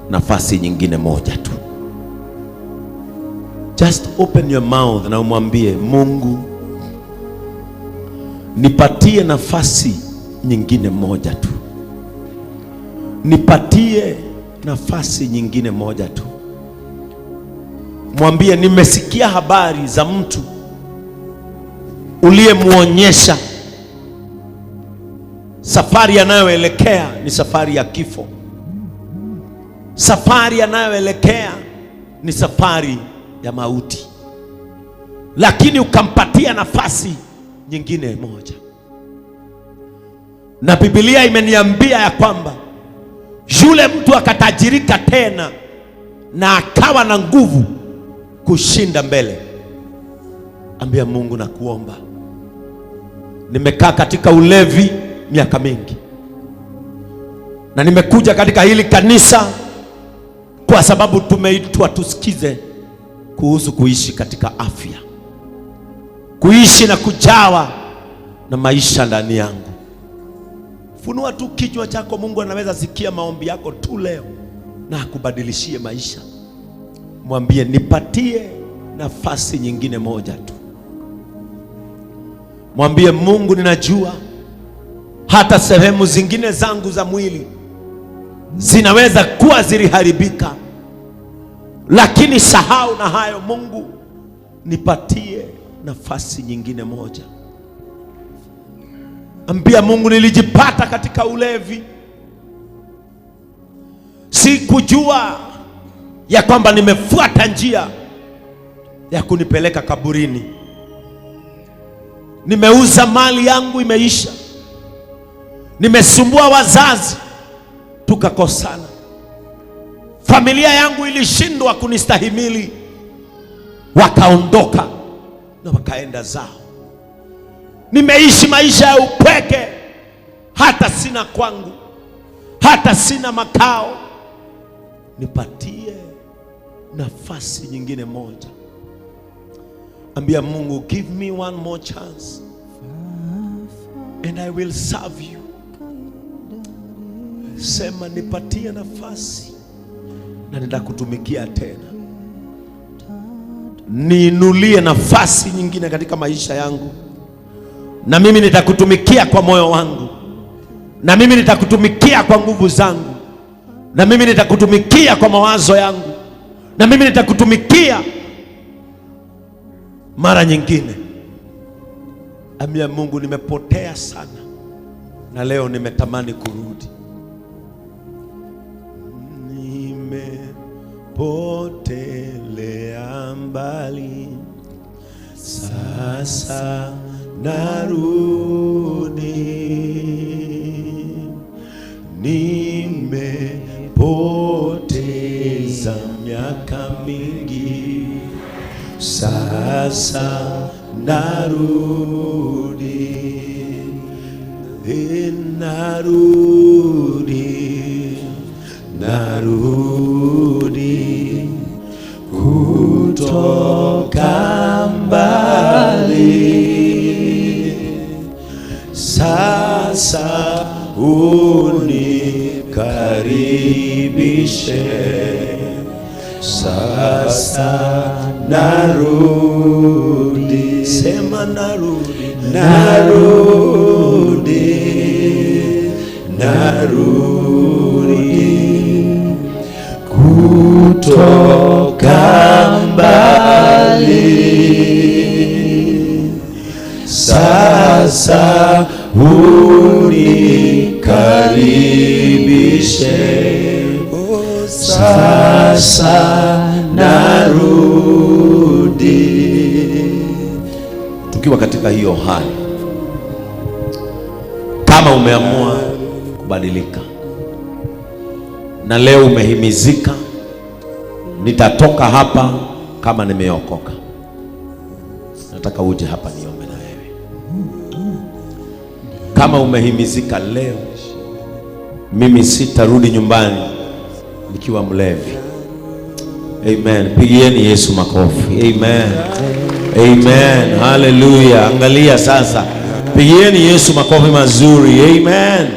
nafasi nyingine moja tu. Just open your mouth na umwambie Mungu, nipatie nafasi nyingine moja tu, nipatie nafasi nyingine moja tu. Mwambie, nimesikia habari za mtu uliyemuonyesha safari anayoelekea ni safari ya kifo, safari anayoelekea ni safari ya mauti, lakini ukampatia nafasi nyingine moja. Na Biblia imeniambia ya kwamba yule mtu akatajirika tena na akawa na nguvu kushinda mbele. Ambia Mungu, nakuomba, nimekaa katika ulevi miaka mingi, na nimekuja katika hili kanisa kwa sababu tumeitwa tusikize kuhusu kuishi katika afya, kuishi na kujawa na maisha ndani yangu. Funua tu kichwa chako, Mungu anaweza sikia maombi yako tu leo na akubadilishie maisha. Mwambie, nipatie nafasi nyingine moja tu. Mwambie Mungu, ninajua hata sehemu zingine zangu za mwili zinaweza kuwa ziliharibika, lakini sahau na hayo. Mungu, nipatie nafasi nyingine moja. Ambia Mungu, nilijipata katika ulevi, sikujua ya kwamba nimefuata njia ya kunipeleka kaburini. Nimeuza mali yangu imeisha, nimesumbua wazazi tukakosana, familia yangu ilishindwa kunistahimili, wakaondoka na wakaenda zao. Nimeishi maisha ya upweke, hata sina kwangu, hata sina makao. Nipatie nafasi nyingine moja. Ambia Mungu, give me one more chance and I will serve you. Sema, nipatie nafasi na nitakutumikia tena. Niinulie nafasi nyingine katika maisha yangu, na mimi nitakutumikia kwa moyo wangu, na mimi nitakutumikia kwa nguvu zangu, na mimi nitakutumikia kwa mawazo yangu, na mimi nitakutumikia mara nyingine. Ambia Mungu, nimepotea sana na leo nimetamani kurudi. Nimepotelea mbali, sasa narudi. Nimepoteza miaka mingi, sasa narudi. Narudi, narudi kutoka mbali, sasa unikaribishe, sasa narudi. Sema narudi, narudi, narudi kutoka mbali, sasa unikaribishe. Sasa narudi. Tukiwa katika hiyo hali, kama umeamua kubadilika na leo umehimizika, nitatoka hapa kama nimeokoka, nataka uje hapa niombe na wewe. Kama umehimizika leo, mimi sitarudi nyumbani nikiwa mlevi. Amen. Pigieni Yesu makofi. Amen. Amen. Hallelujah. Angalia sasa. Pigieni Yesu makofi mazuri. Amen.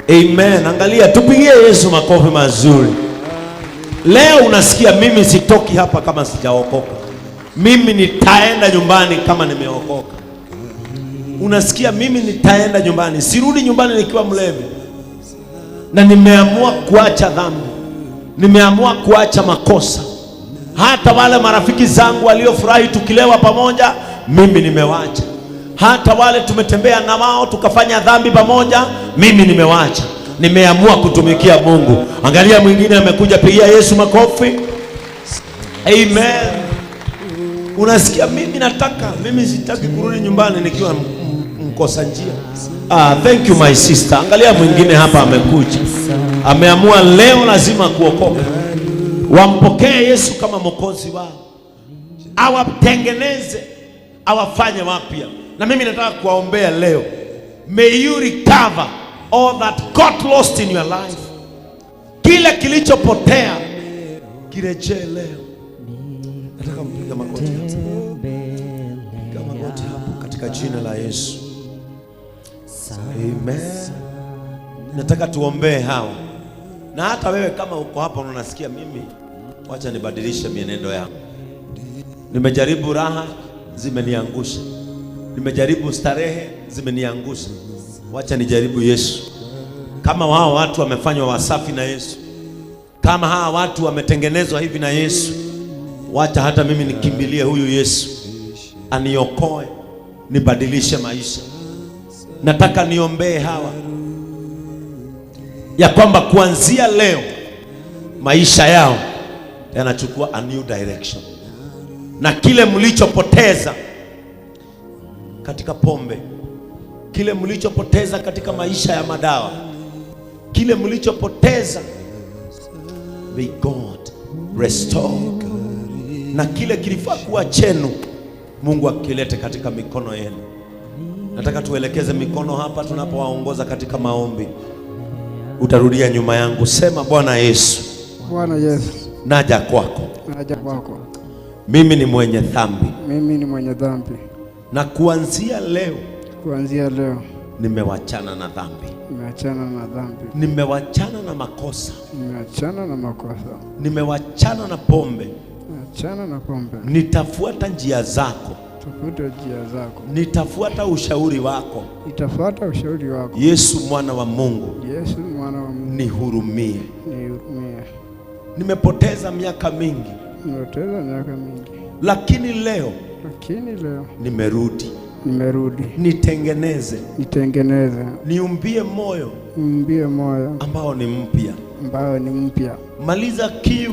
Amen. Angalia, tupigie Yesu makofi mazuri. Leo unasikia mimi sitoki hapa kama sijaokoka. Mimi nitaenda nyumbani kama nimeokoka. Unasikia mimi nitaenda nyumbani, sirudi nyumbani nikiwa mlevi. Na nimeamua kuacha dhambi. Nimeamua kuacha makosa. Hata wale marafiki zangu waliofurahi tukilewa pamoja, mimi nimewacha. Hata wale tumetembea na wao tukafanya dhambi pamoja, mimi nimewacha. Nimeamua kutumikia Mungu. Angalia mwingine amekuja, pigia Yesu makofi. Amen. Unasikia mimi nataka, mimi sitaki kurudi nyumbani nikiwa mkosa njia. Thank you my sister. Angalia mwingine hapa amekuja, ameamua leo lazima kuokoka. Wampokee Yesu kama mwokozi wao, awatengeneze, awafanye wapya. Na mimi nataka kuwaombea leo, may you recover all that got lost in your life. Kile kilichopotea kirejee leo. Nataka mpiga magoti hapo, piga magoti hapo katika jina la Yesu. Amen. Nataka tuombee hawa. Na hata wewe kama uko hapa unasikia mimi, wacha nibadilishe mienendo yangu. Nimejaribu raha zimeniangusha. Nimejaribu starehe zimeniangusha. Wacha nijaribu Yesu. Kama wao watu wamefanywa wasafi na Yesu, kama hawa watu wametengenezwa hivi na Yesu, wacha hata mimi nikimbilie huyu Yesu aniokoe, nibadilishe maisha. Nataka niombee hawa ya kwamba kuanzia leo maisha yao yanachukua a new direction, na kile mlichopoteza katika pombe, kile mlichopoteza katika maisha ya madawa, kile mlichopoteza, may God restore. Na kile kilifaa kuwa chenu, Mungu akilete katika mikono yenu. Nataka tuelekeze mikono hapa tunapowaongoza katika maombi. Utarudia nyuma yangu, sema: Bwana Yesu, Bwana Yesu, naja kwako. Naja kwako. Mimi ni mwenye dhambi. Mimi ni mwenye dhambi. Na kuanzia leo, kuanzia leo nimewachana na dhambi. Nimeachana na dhambi. Nimewachana na makosa. Nimeachana na makosa. Nimewachana na pombe. Nimeachana na pombe. Nitafuata njia zako. Nitafuata njia zako. Nitafuata ushauri wako. Nitafuata ushauri wako. Yesu mwana wa Mungu. Yesu mwana wa Mungu. Nihurumie. Nihurumie. Nimepoteza miaka mingi. Nimepoteza miaka mingi. Lakini leo, nimerudi. Nimerudi. Nitengeneze. Nitengeneze. Niumbie moyo. Niumbie moyo ambao ni mpya. Ambao ni mpya. Maliza kiu.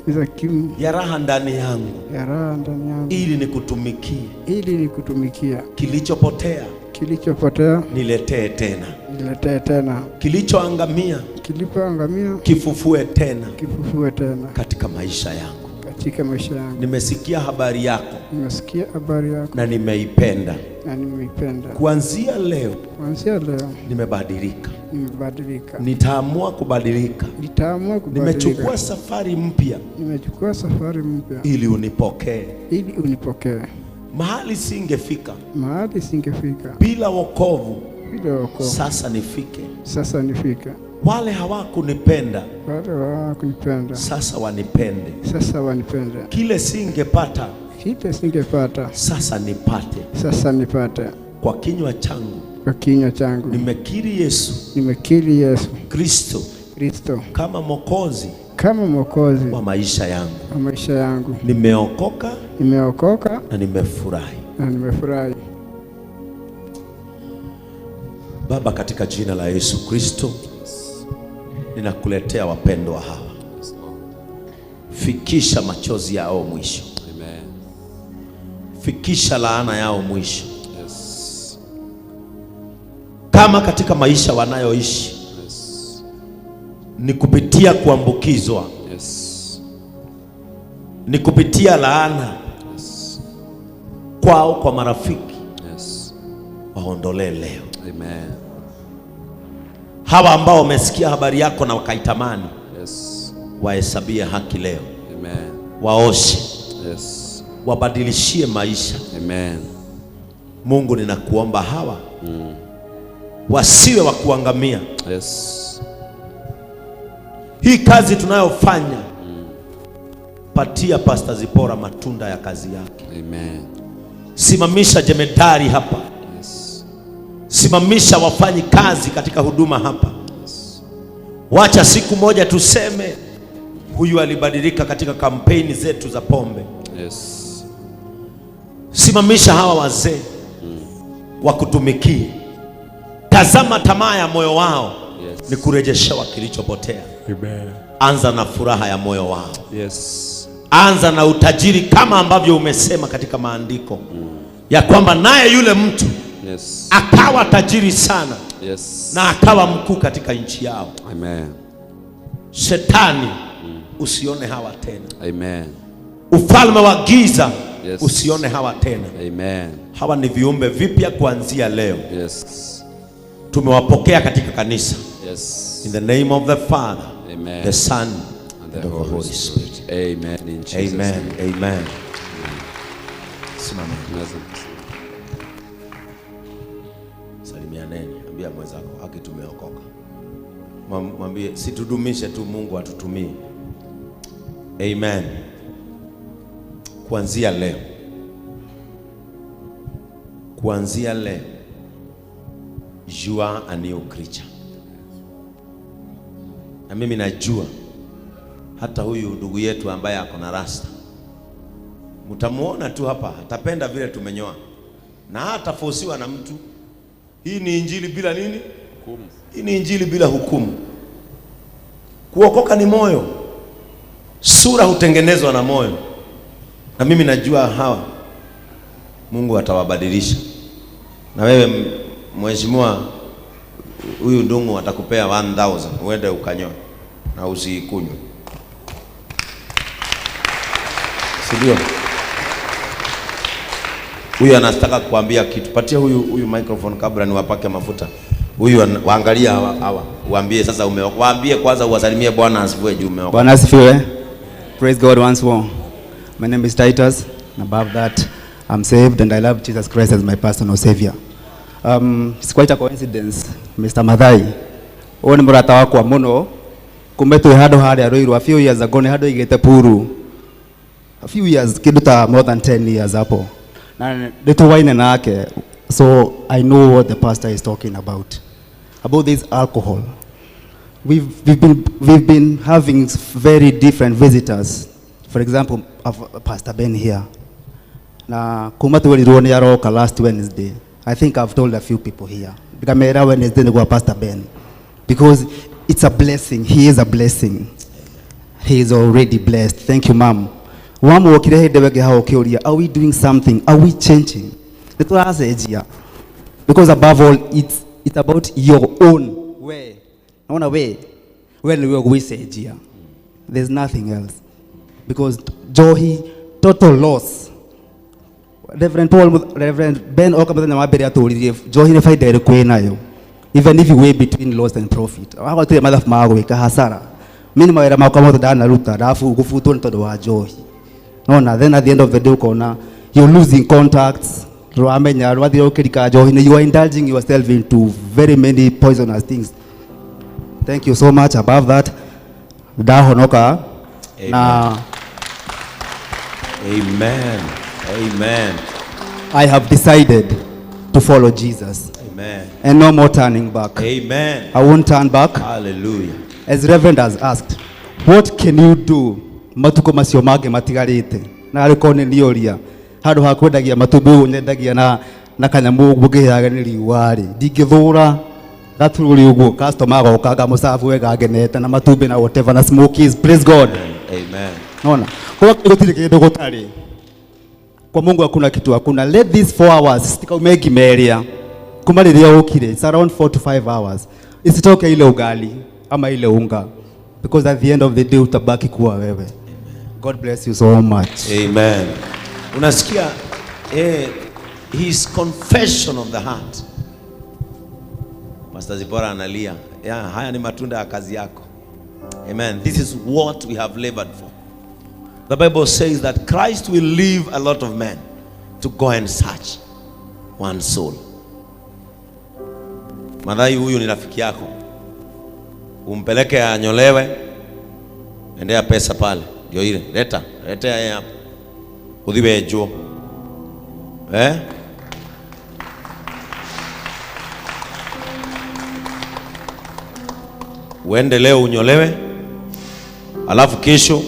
Maliza kiu ya raha ndani yangu. Ya raha ndani yangu. Ili nikutumikie. Ili nikutumikie. Kilichopotea. Kilichopotea niletee tena. Niletee tena. Kilichoangamia. Kilichoangamia kifufue tena. Kifufue tena. Katika maisha yangu. Katika maisha yangu. Nimesikia habari yako. Nimesikia habari yako. Na nimeipenda. Na nimeipenda. Kuanzia leo. Kuanzia leo. Nimebadilika. Nimebadilika. Nitaamua kubadilika. Nitaamua kubadilika. Nimechukua safari mpya. Nimechukua safari mpya. Ili unipokee. Ili unipokee. Mahali singefika. Mahali singefika. Bila wokovu. Bila wokovu. Sasa nifike. Sasa nifike. Wale hawakunipenda. Wale hawakunipenda. Sasa wanipende. Sasa wanipende. Kile singepata. Kile singepata. Sasa nipate. Sasa nipate. Kwa kinywa changu. Kwa kinywa changu. Nimekiri Yesu. Nimekiri Yesu. Kristo. Kristo. Kama Mwokozi. Kama Mwokozi wa maisha yangu. Wa maisha yangu. Nimeokoka. Nimeokoka. Na nimefurahi. Na nimefurahi. Baba, katika jina la Yesu Kristo, ninakuletea wapendwa hawa. Fikisha machozi yao mwisho. Amen. Fikisha laana yao mwisho. Yes. Kama katika maisha wanayoishi Yes. ni kupitia kuambukizwa, Yes. ni kupitia laana Yes. kwao, kwa marafiki, Yes. waondolee leo. Amen. Hawa ambao wamesikia habari yako na wakaitamani, Yes. wahesabie haki leo, Amen. waoshe, Yes. wabadilishie maisha. Amen. Mungu, ninakuomba hawa wasiwe wa kuangamia. Yes. Hii kazi tunayofanya, patia Pastor Zipora matunda ya kazi yake. Amen. Simamisha jemedari hapa, Yes. simamisha wafanyi kazi katika huduma hapa. Yes. Wacha siku moja tuseme huyu alibadilika katika kampeni zetu za pombe. Yes. Simamisha hawa wazee wakutumikie. Tazama tamaa ya moyo wao Yes. ni kurejeshewa kilichopotea. Amen. Anza na furaha ya moyo wao, Yes. anza na utajiri kama ambavyo umesema katika maandiko ya kwamba naye yule mtu Yes. akawa tajiri sana Yes. na akawa mkuu katika nchi yao. Amen. Shetani, usione hawa tena. Amen. Ufalme wa giza, Yes. usione hawa tena. Amen. Hawa ni viumbe vipya kuanzia leo, Yes. tumewapokea katika kanisa. Yes. In the name of the Father, Amen. the Son, And and of the Holy Spirit. Amen. In Jesus' Amen. name. Amen. Simama. Tunaweza Salimianeni, ambia mwenzako haki tumeokoka. Mwambie situdumishe tu, Mungu atutumie. Amen. Kuanzia leo, kuanzia leo, you are a new creature. Na mimi najua hata huyu ndugu yetu ambaye ako na rasta mtamuona tu hapa, atapenda vile tumenyoa na hatafosiwa na mtu. Hii ni injili bila nini? Hii ni injili bila hukumu. Kuokoka ni moyo, sura hutengenezwa na moyo, na mimi najua hawa Mungu atawabadilisha. Na wewe mheshimiwa, huyu ndungu atakupea 1000 uende ukanyoe na usikunywe, si ndio? Huyu anataka kuambia kitu. Patia huyu microphone kabla niwapake mafuta. Huyu waangalia hawa. Waambie sasa umeokoka. Waambie kwanza uwasalimie Bwana asifiwe juu umeokoka. Bwana asifiwe. Praise God once more. My name is Titus, and above that, I'm saved and I love Jesus Christ as my personal savior. It's quite a coincidence, Mr. Mathai. Ũyũ nĩ mũrata wakwa mũno. Kumbe twĩ handũ harĩa Ruiru a few years ago nĩ handũ aigĩte puru. A few years, kĩndũ ta more than 10 years hapo. Na nĩ tũwaine nake. So I know what the pastor is talking about. About this alcohol. We've been having very different visitors. For example, Pastor Ben here. Na kuma twerirwo nĩ aroka last Wednesday. I think I've told a few people here. Ndikamera Wednesday nĩ gwa Pastor Ben. Because it's a blessing. He is a blessing. He is already blessed. Thank you, ma'am. Wamwokire hĩndĩ wege hau ũkĩũria, are we doing something? Are we changing? Nĩ tũracenjia. Because above all, it's about your own way. Naona we nĩwe ũgwĩcenjia. There's nothing else. Because njohi, total loss. Reverend Paul, Reverend Ben oka mũthenya wa mbere atũririe njohi nĩ baida ĩrĩkũ ĩnayo. Even if you weigh between loss and profit. Wagotire mathabu ma gwĩka hasara. Mimi mawĩra makwa mothe ndanaruta ndabu gũbutwo nĩ tondũ wa njohi. Nona then at the end of the day ukona you're losing contacts. Rwamenya rwathire ũkĩrika njohi-inĩ, you are indulging yourself into very many poisonous things. Thank you so much. Above that, ndahonoka na Amen. Amen. I have decided to follow Jesus. Amen. And no more turning back. Amen. I won't turn back. Hallelujah. As Reverend has asked, what can you do matuko macio mangĩ matigarĩte? Na arĩkorwo nĩ niũria handũ ha kwendagia matumbĩ ũguo nyendagia na kanyamũ ũguo ngĩhĩaga nĩ riũa rĩ, ndingĩthũra gatururi ũguo customer agoka ngamũcabu wega ngenete na matumbĩ na whatever na smokies. Praise God. Amen. Naona kwa gutiri kindu gutari. Kwa Mungu hakuna kitu hakuna. Let these 4 hours sitikaume ngimeria kuma riria ukire, it's around 4 to 5 hours, isitoke ile ugali ama ile unga, because at the end of the day utabaki kuwa wewe. God bless you so much. Amen. Unasikia his confession of the heart. Pastor Zipporah analia. Yeah, haya ni matunda ya kazi yako. Amen. This is what we have labored for. The Bible says that Christ will leave a lot of men to go and search one soul. Madhai huyu ni rafiki yako. Umpeleke anyolewe. Endea pesa pale. Ndio ile. Leta. Letea yeye hapa. Uthiwe juo. Eh? Uende leo unyolewe. Alafu kesho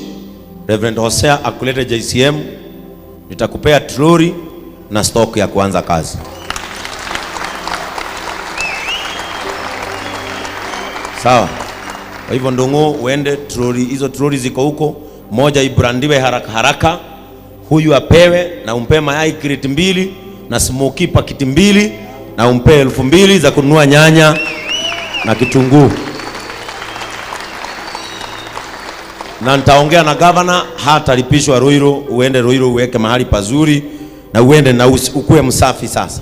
Reverend Hosea akulete JCM, nitakupea troli na stock ya kuanza kazi. Sawa? Kwa hivyo Ndung'u, uende troli, hizo troli ziko huko, moja ibrandiwe haraka haraka, huyu apewe na umpe mayai crate 2 na smoky pakiti 2 na umpe 2000 za kununua nyanya na kitunguu. Na nitaongea na governor, hatalipishwa Ruiru, uende Ruiru uweke mahali pazuri na uende na ukue msafi sasa.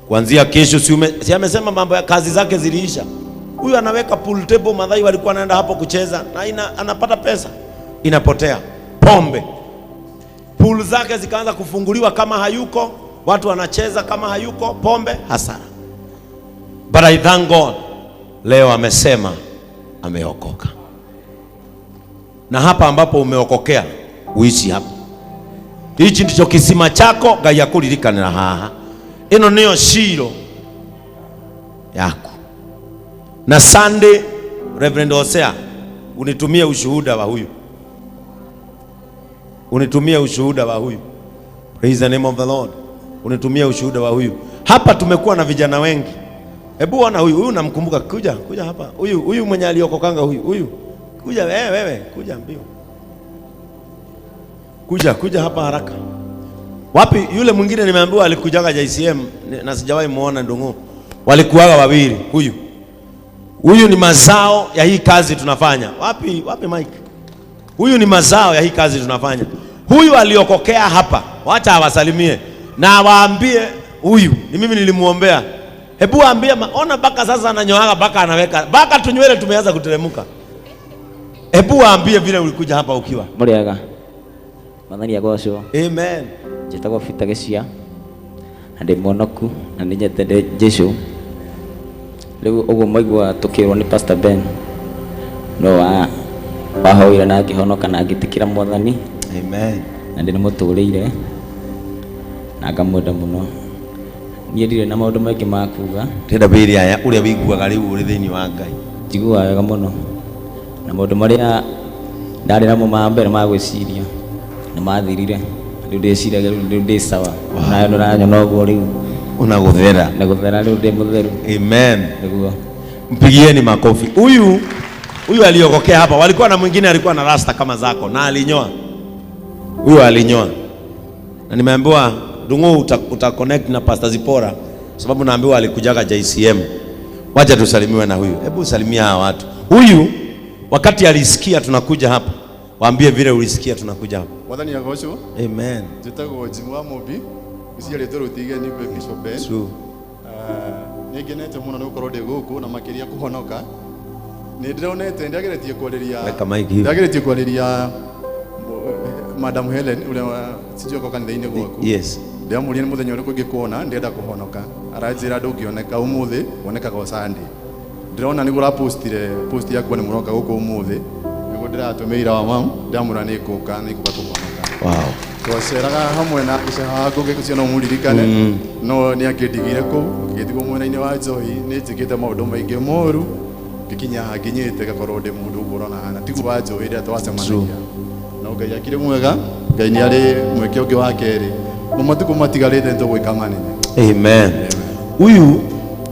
Kuanzia kesho, si amesema mambo ya kazi zake ziliisha. Huyu anaweka pool table, Madhai walikuwa wanaenda hapo kucheza na anapata pesa. Inapotea. Pombe. Pool zake zikaanza kufunguliwa kama hayuko, watu wanacheza kama hayuko, pombe, hasara. But I thank God, leo amesema ameokoka. Na hapa ambapo umeokokea, uishi hapa. Hichi ndicho kisima chako, Ngai akuririkanira haha. Ino niyo Shilo yako. Na Sunday, Reverend Hosea, unitumie ushuhuda wa huyu. Unitumie ushuhuda wa huyu. Praise the name of the Lord. Unitumie ushuhuda wa huyu. Hapa tumekuwa na vijana wengi. Hebu ona huyu, huyu namkumbuka. Kuja, kuja hapa. Huyu, huyu mwenye aliokokanga huyu, huyu. Kuja wewe, kuja mbio. Kuja, kuja hapa haraka. Wapi yule mwingine nimeambiwa alikujaga JCM na sijawahi muona Ndung'u. Walikuwaga wawili huyu. Huyu ni mazao ya hii kazi tunafanya. Wapi, wapi Mike? Huyu ni mazao ya hii kazi tunafanya. Huyu aliokokea hapa. Wacha awasalimie na waambie huyu ni mimi nilimuombea. Hebu waambie, ona baka sasa ananyoaga baka anaweka. Baka tunywele tumeanza kuteremka. Hebu waambie vile ulikuja hapa ukiwa. Muriaga. Mathani agocwo. Amen. Njĩtagwo Peter Gĩcia. Na ndĩ mwonoku na nĩ nyendete Jesũ. Rĩu ũguo mwaigua tũkĩrwo nĩ Pastor Ben. No wahoire na ngĩhonoka na ngĩtĩkĩra Mwathani. Amen. Na ndĩmũtũrĩire na ngamwenda mũno. Niĩ ndirĩ na maũndũ maingĩ ma kuga. Ndĩrenda wĩre aya ũrĩa wĩiguaga rĩu ũrĩ thĩinĩ wa Ngai. Njiguaga wega mũno. Na maũndũ marĩa ndarĩ namo ma mbere ma gwĩciria nĩ mathirire. Rĩu ndĩciragia rĩu ndĩ sawa. Nayo ndũranyona ũguo rĩu. Unaguthera. Naguthera rĩu ndĩ mũtheru. Amen. Nĩguo. Mpigieni makofi. Huyu aliokokea hapa. Walikuwa na mwingine alikuwa na rasta kama zako na alinyoa. Huyu alinyoa. Na nimeambiwa Ndung'u uta connect na Pastor Zipporah sababu naambiwa alikujaga JCM. Wacha tusalimiwe na huyu. Hebu salimia hawa watu. Huyu wakati alisikia tunakuja hapa, waambie vile ulisikia tunakuja hapa. Mwathani agocwo. Amen. Njĩtagwo Jim wa Mũmbi. Nĩciarĩtwo Rũtigeni kwĩ Bishop Ben. True. Nĩ ngenete mũno nĩ gũkorwo ndĩ gũkũ na makĩria kũhonoka. Nĩ ndĩronete ndĩageretie kwarĩria Weka mic hivi. ndĩageretie kwarĩria Madam Helen ũrĩa sijui kanitha-inĩ gwaku. Yes. Ndĩramũria nĩ mũthenya ũrĩkũ ingĩkuona ndĩrenda kũhonoka. Aranjĩra ndũngĩoneka ũmũthĩ, wonekaga o Sunday. Ndĩrona nĩguo ũrapostire post yaku nĩ mũroka gũkũ ũmũthĩ. Nĩguo ndĩratũmĩire wa mam, ndĩramwĩra nĩ ngũka, nĩ ngũka kũhonoka. Wow. Twaceraga hamwe na gĩcaha ngũgĩ ũcio no mũririkane. No nĩ angĩndigire kũu, ngĩtigwo mwena-inĩ wa njohi, nĩ njĩkĩte maũndũ maingĩ moru. Ngĩkinya haha nginyĩte ngakorwo ndĩ mũndũ ũguo ũrona hana. Tiguo wa njohi rĩrĩa twacemanagia. No Ngai akĩrĩ mwega, Ngai nĩ arĩ mweke ũngĩ wa kerĩ. Mo matukũ matigarĩte nĩ tũgwĩka manene. Amen. Huyu,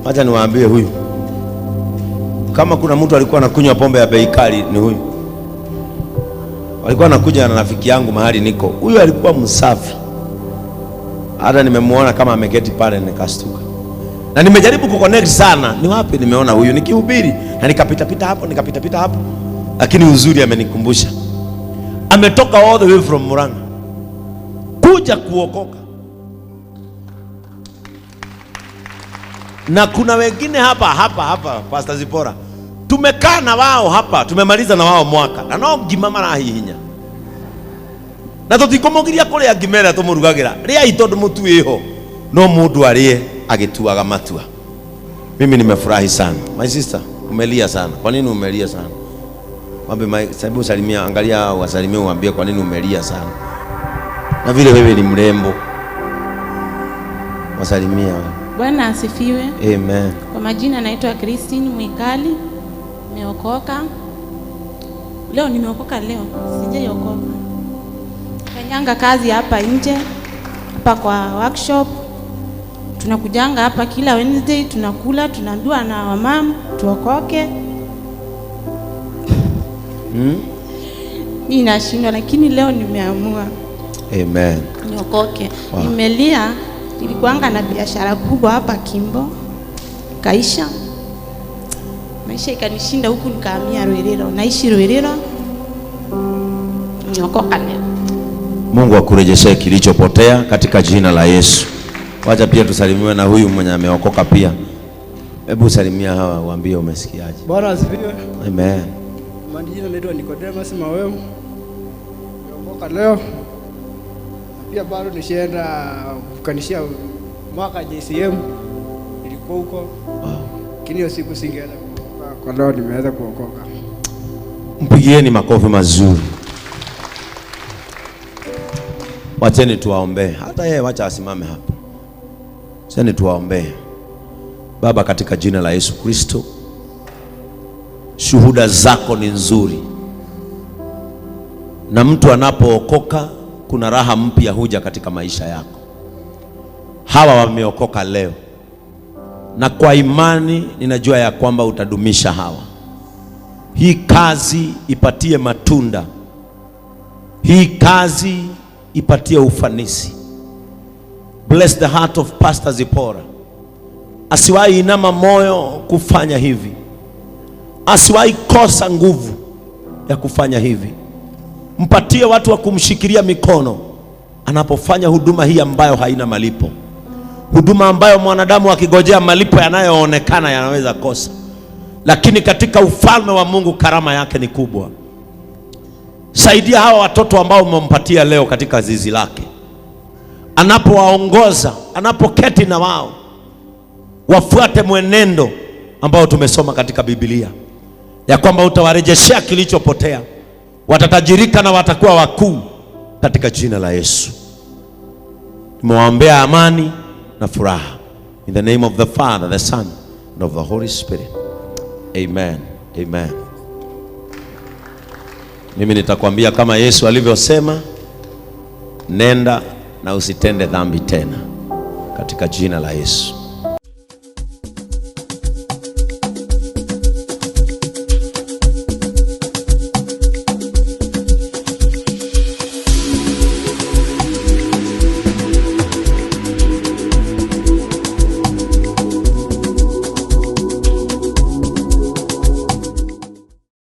acha niwaambie huyu. Kama kuna mtu alikuwa anakunywa pombe ya bei kali ni huyu. Walikuwa nakuja na rafiki yangu mahali niko. Huyu alikuwa msafi, hata nimemuona kama ameketi pale nikastuka, na nimejaribu kuconnect sana, ni wapi nimeona huyu nikihubiri, na nikapita pita hapo, nikapita pita hapo, lakini uzuri amenikumbusha ametoka all the way from Murang'a kuja kuokoka. Na kuna wengine hapa hapa hapa, Pastor Zipora, tumekaa na wao hapa, tumemaliza na wao mwaka na no ngima marahihinya na tutikumugiria kuria ngima ĩrĩa tũmũrugagĩra rĩai tondũ mũtu wĩho no mũndũ arĩe agĩtuaga matua. Mimi nimefurahi sana. My sister, umelia sana. Kwa nini umelia sana? Mwambie, hebu salimia, angalia wasalimie, uambie kwa nini umelia sana. Na vile wewe ni mrembo. Wasalimia. Bwana asifiwe. Amen. Kwa majina naitwa Christine Mwikali. Nimeokoka. Leo nimeokoka leo. Sijaokoka. Fanyanga kazi hapa nje, hapa kwa workshop. Tunakujanga hapa kila Wednesday, tunakula, tunaambiwa na wamama tuokoke. Mimi nashindwa, lakini leo nimeamua. Amen. Niokoke. Wow. Nimelia, nilikuanga na biashara kubwa hapa Kimbo. Kaisha. Maisha ikanishinda huku nikahamia Rwerero. Naishi Rwerero. Niokoka leo. Mungu akurejeshe kilichopotea katika jina la Yesu. Wacha pia tusalimiwe na huyu mwenye ameokoka pia. Hebu salimia hawa uambie umesikiaje. Bwana asifiwe. Amen. Majina naitwa Nicodemus Maweu. Nimeokoka leo. Pia bado nishaenda kukanishia mwaka JCM. Nilikuwa huko. Lakini hiyo siku singeweza kuokoka. Kwa leo nimeweza kuokoka. Mpigieni makofi mazuri. Wacheni tuwaombee. Hata yeye wacha asimame hapa. Wacheni tuwaombee. Baba, katika jina la Yesu Kristo, shuhuda zako ni nzuri, na mtu anapookoka kuna raha mpya huja katika maisha yako. Hawa wameokoka leo, na kwa imani ninajua ya kwamba utadumisha hawa. Hii kazi ipatie matunda, hii kazi ipatie ufanisi. Bless the heart of Pastor Zipora. Asiwahi inama moyo kufanya hivi, asiwahi kosa nguvu ya kufanya hivi. Mpatie watu wa kumshikilia mikono anapofanya huduma hii ambayo haina malipo, huduma ambayo mwanadamu akigojea malipo yanayoonekana yanaweza kosa, lakini katika ufalme wa Mungu karama yake ni kubwa. Saidia hawa watoto ambao umempatia leo katika zizi lake, anapowaongoza, anapoketi na wao, wafuate mwenendo ambao tumesoma katika Biblia ya kwamba utawarejeshea kilichopotea, watatajirika na watakuwa wakuu katika jina la Yesu. Nimewaombea amani na furaha. In the name of the Father, the Son, and of the Holy Spirit. Amen. Amen. Mimi nitakwambia kama Yesu alivyosema, nenda na usitende dhambi tena, katika jina la Yesu.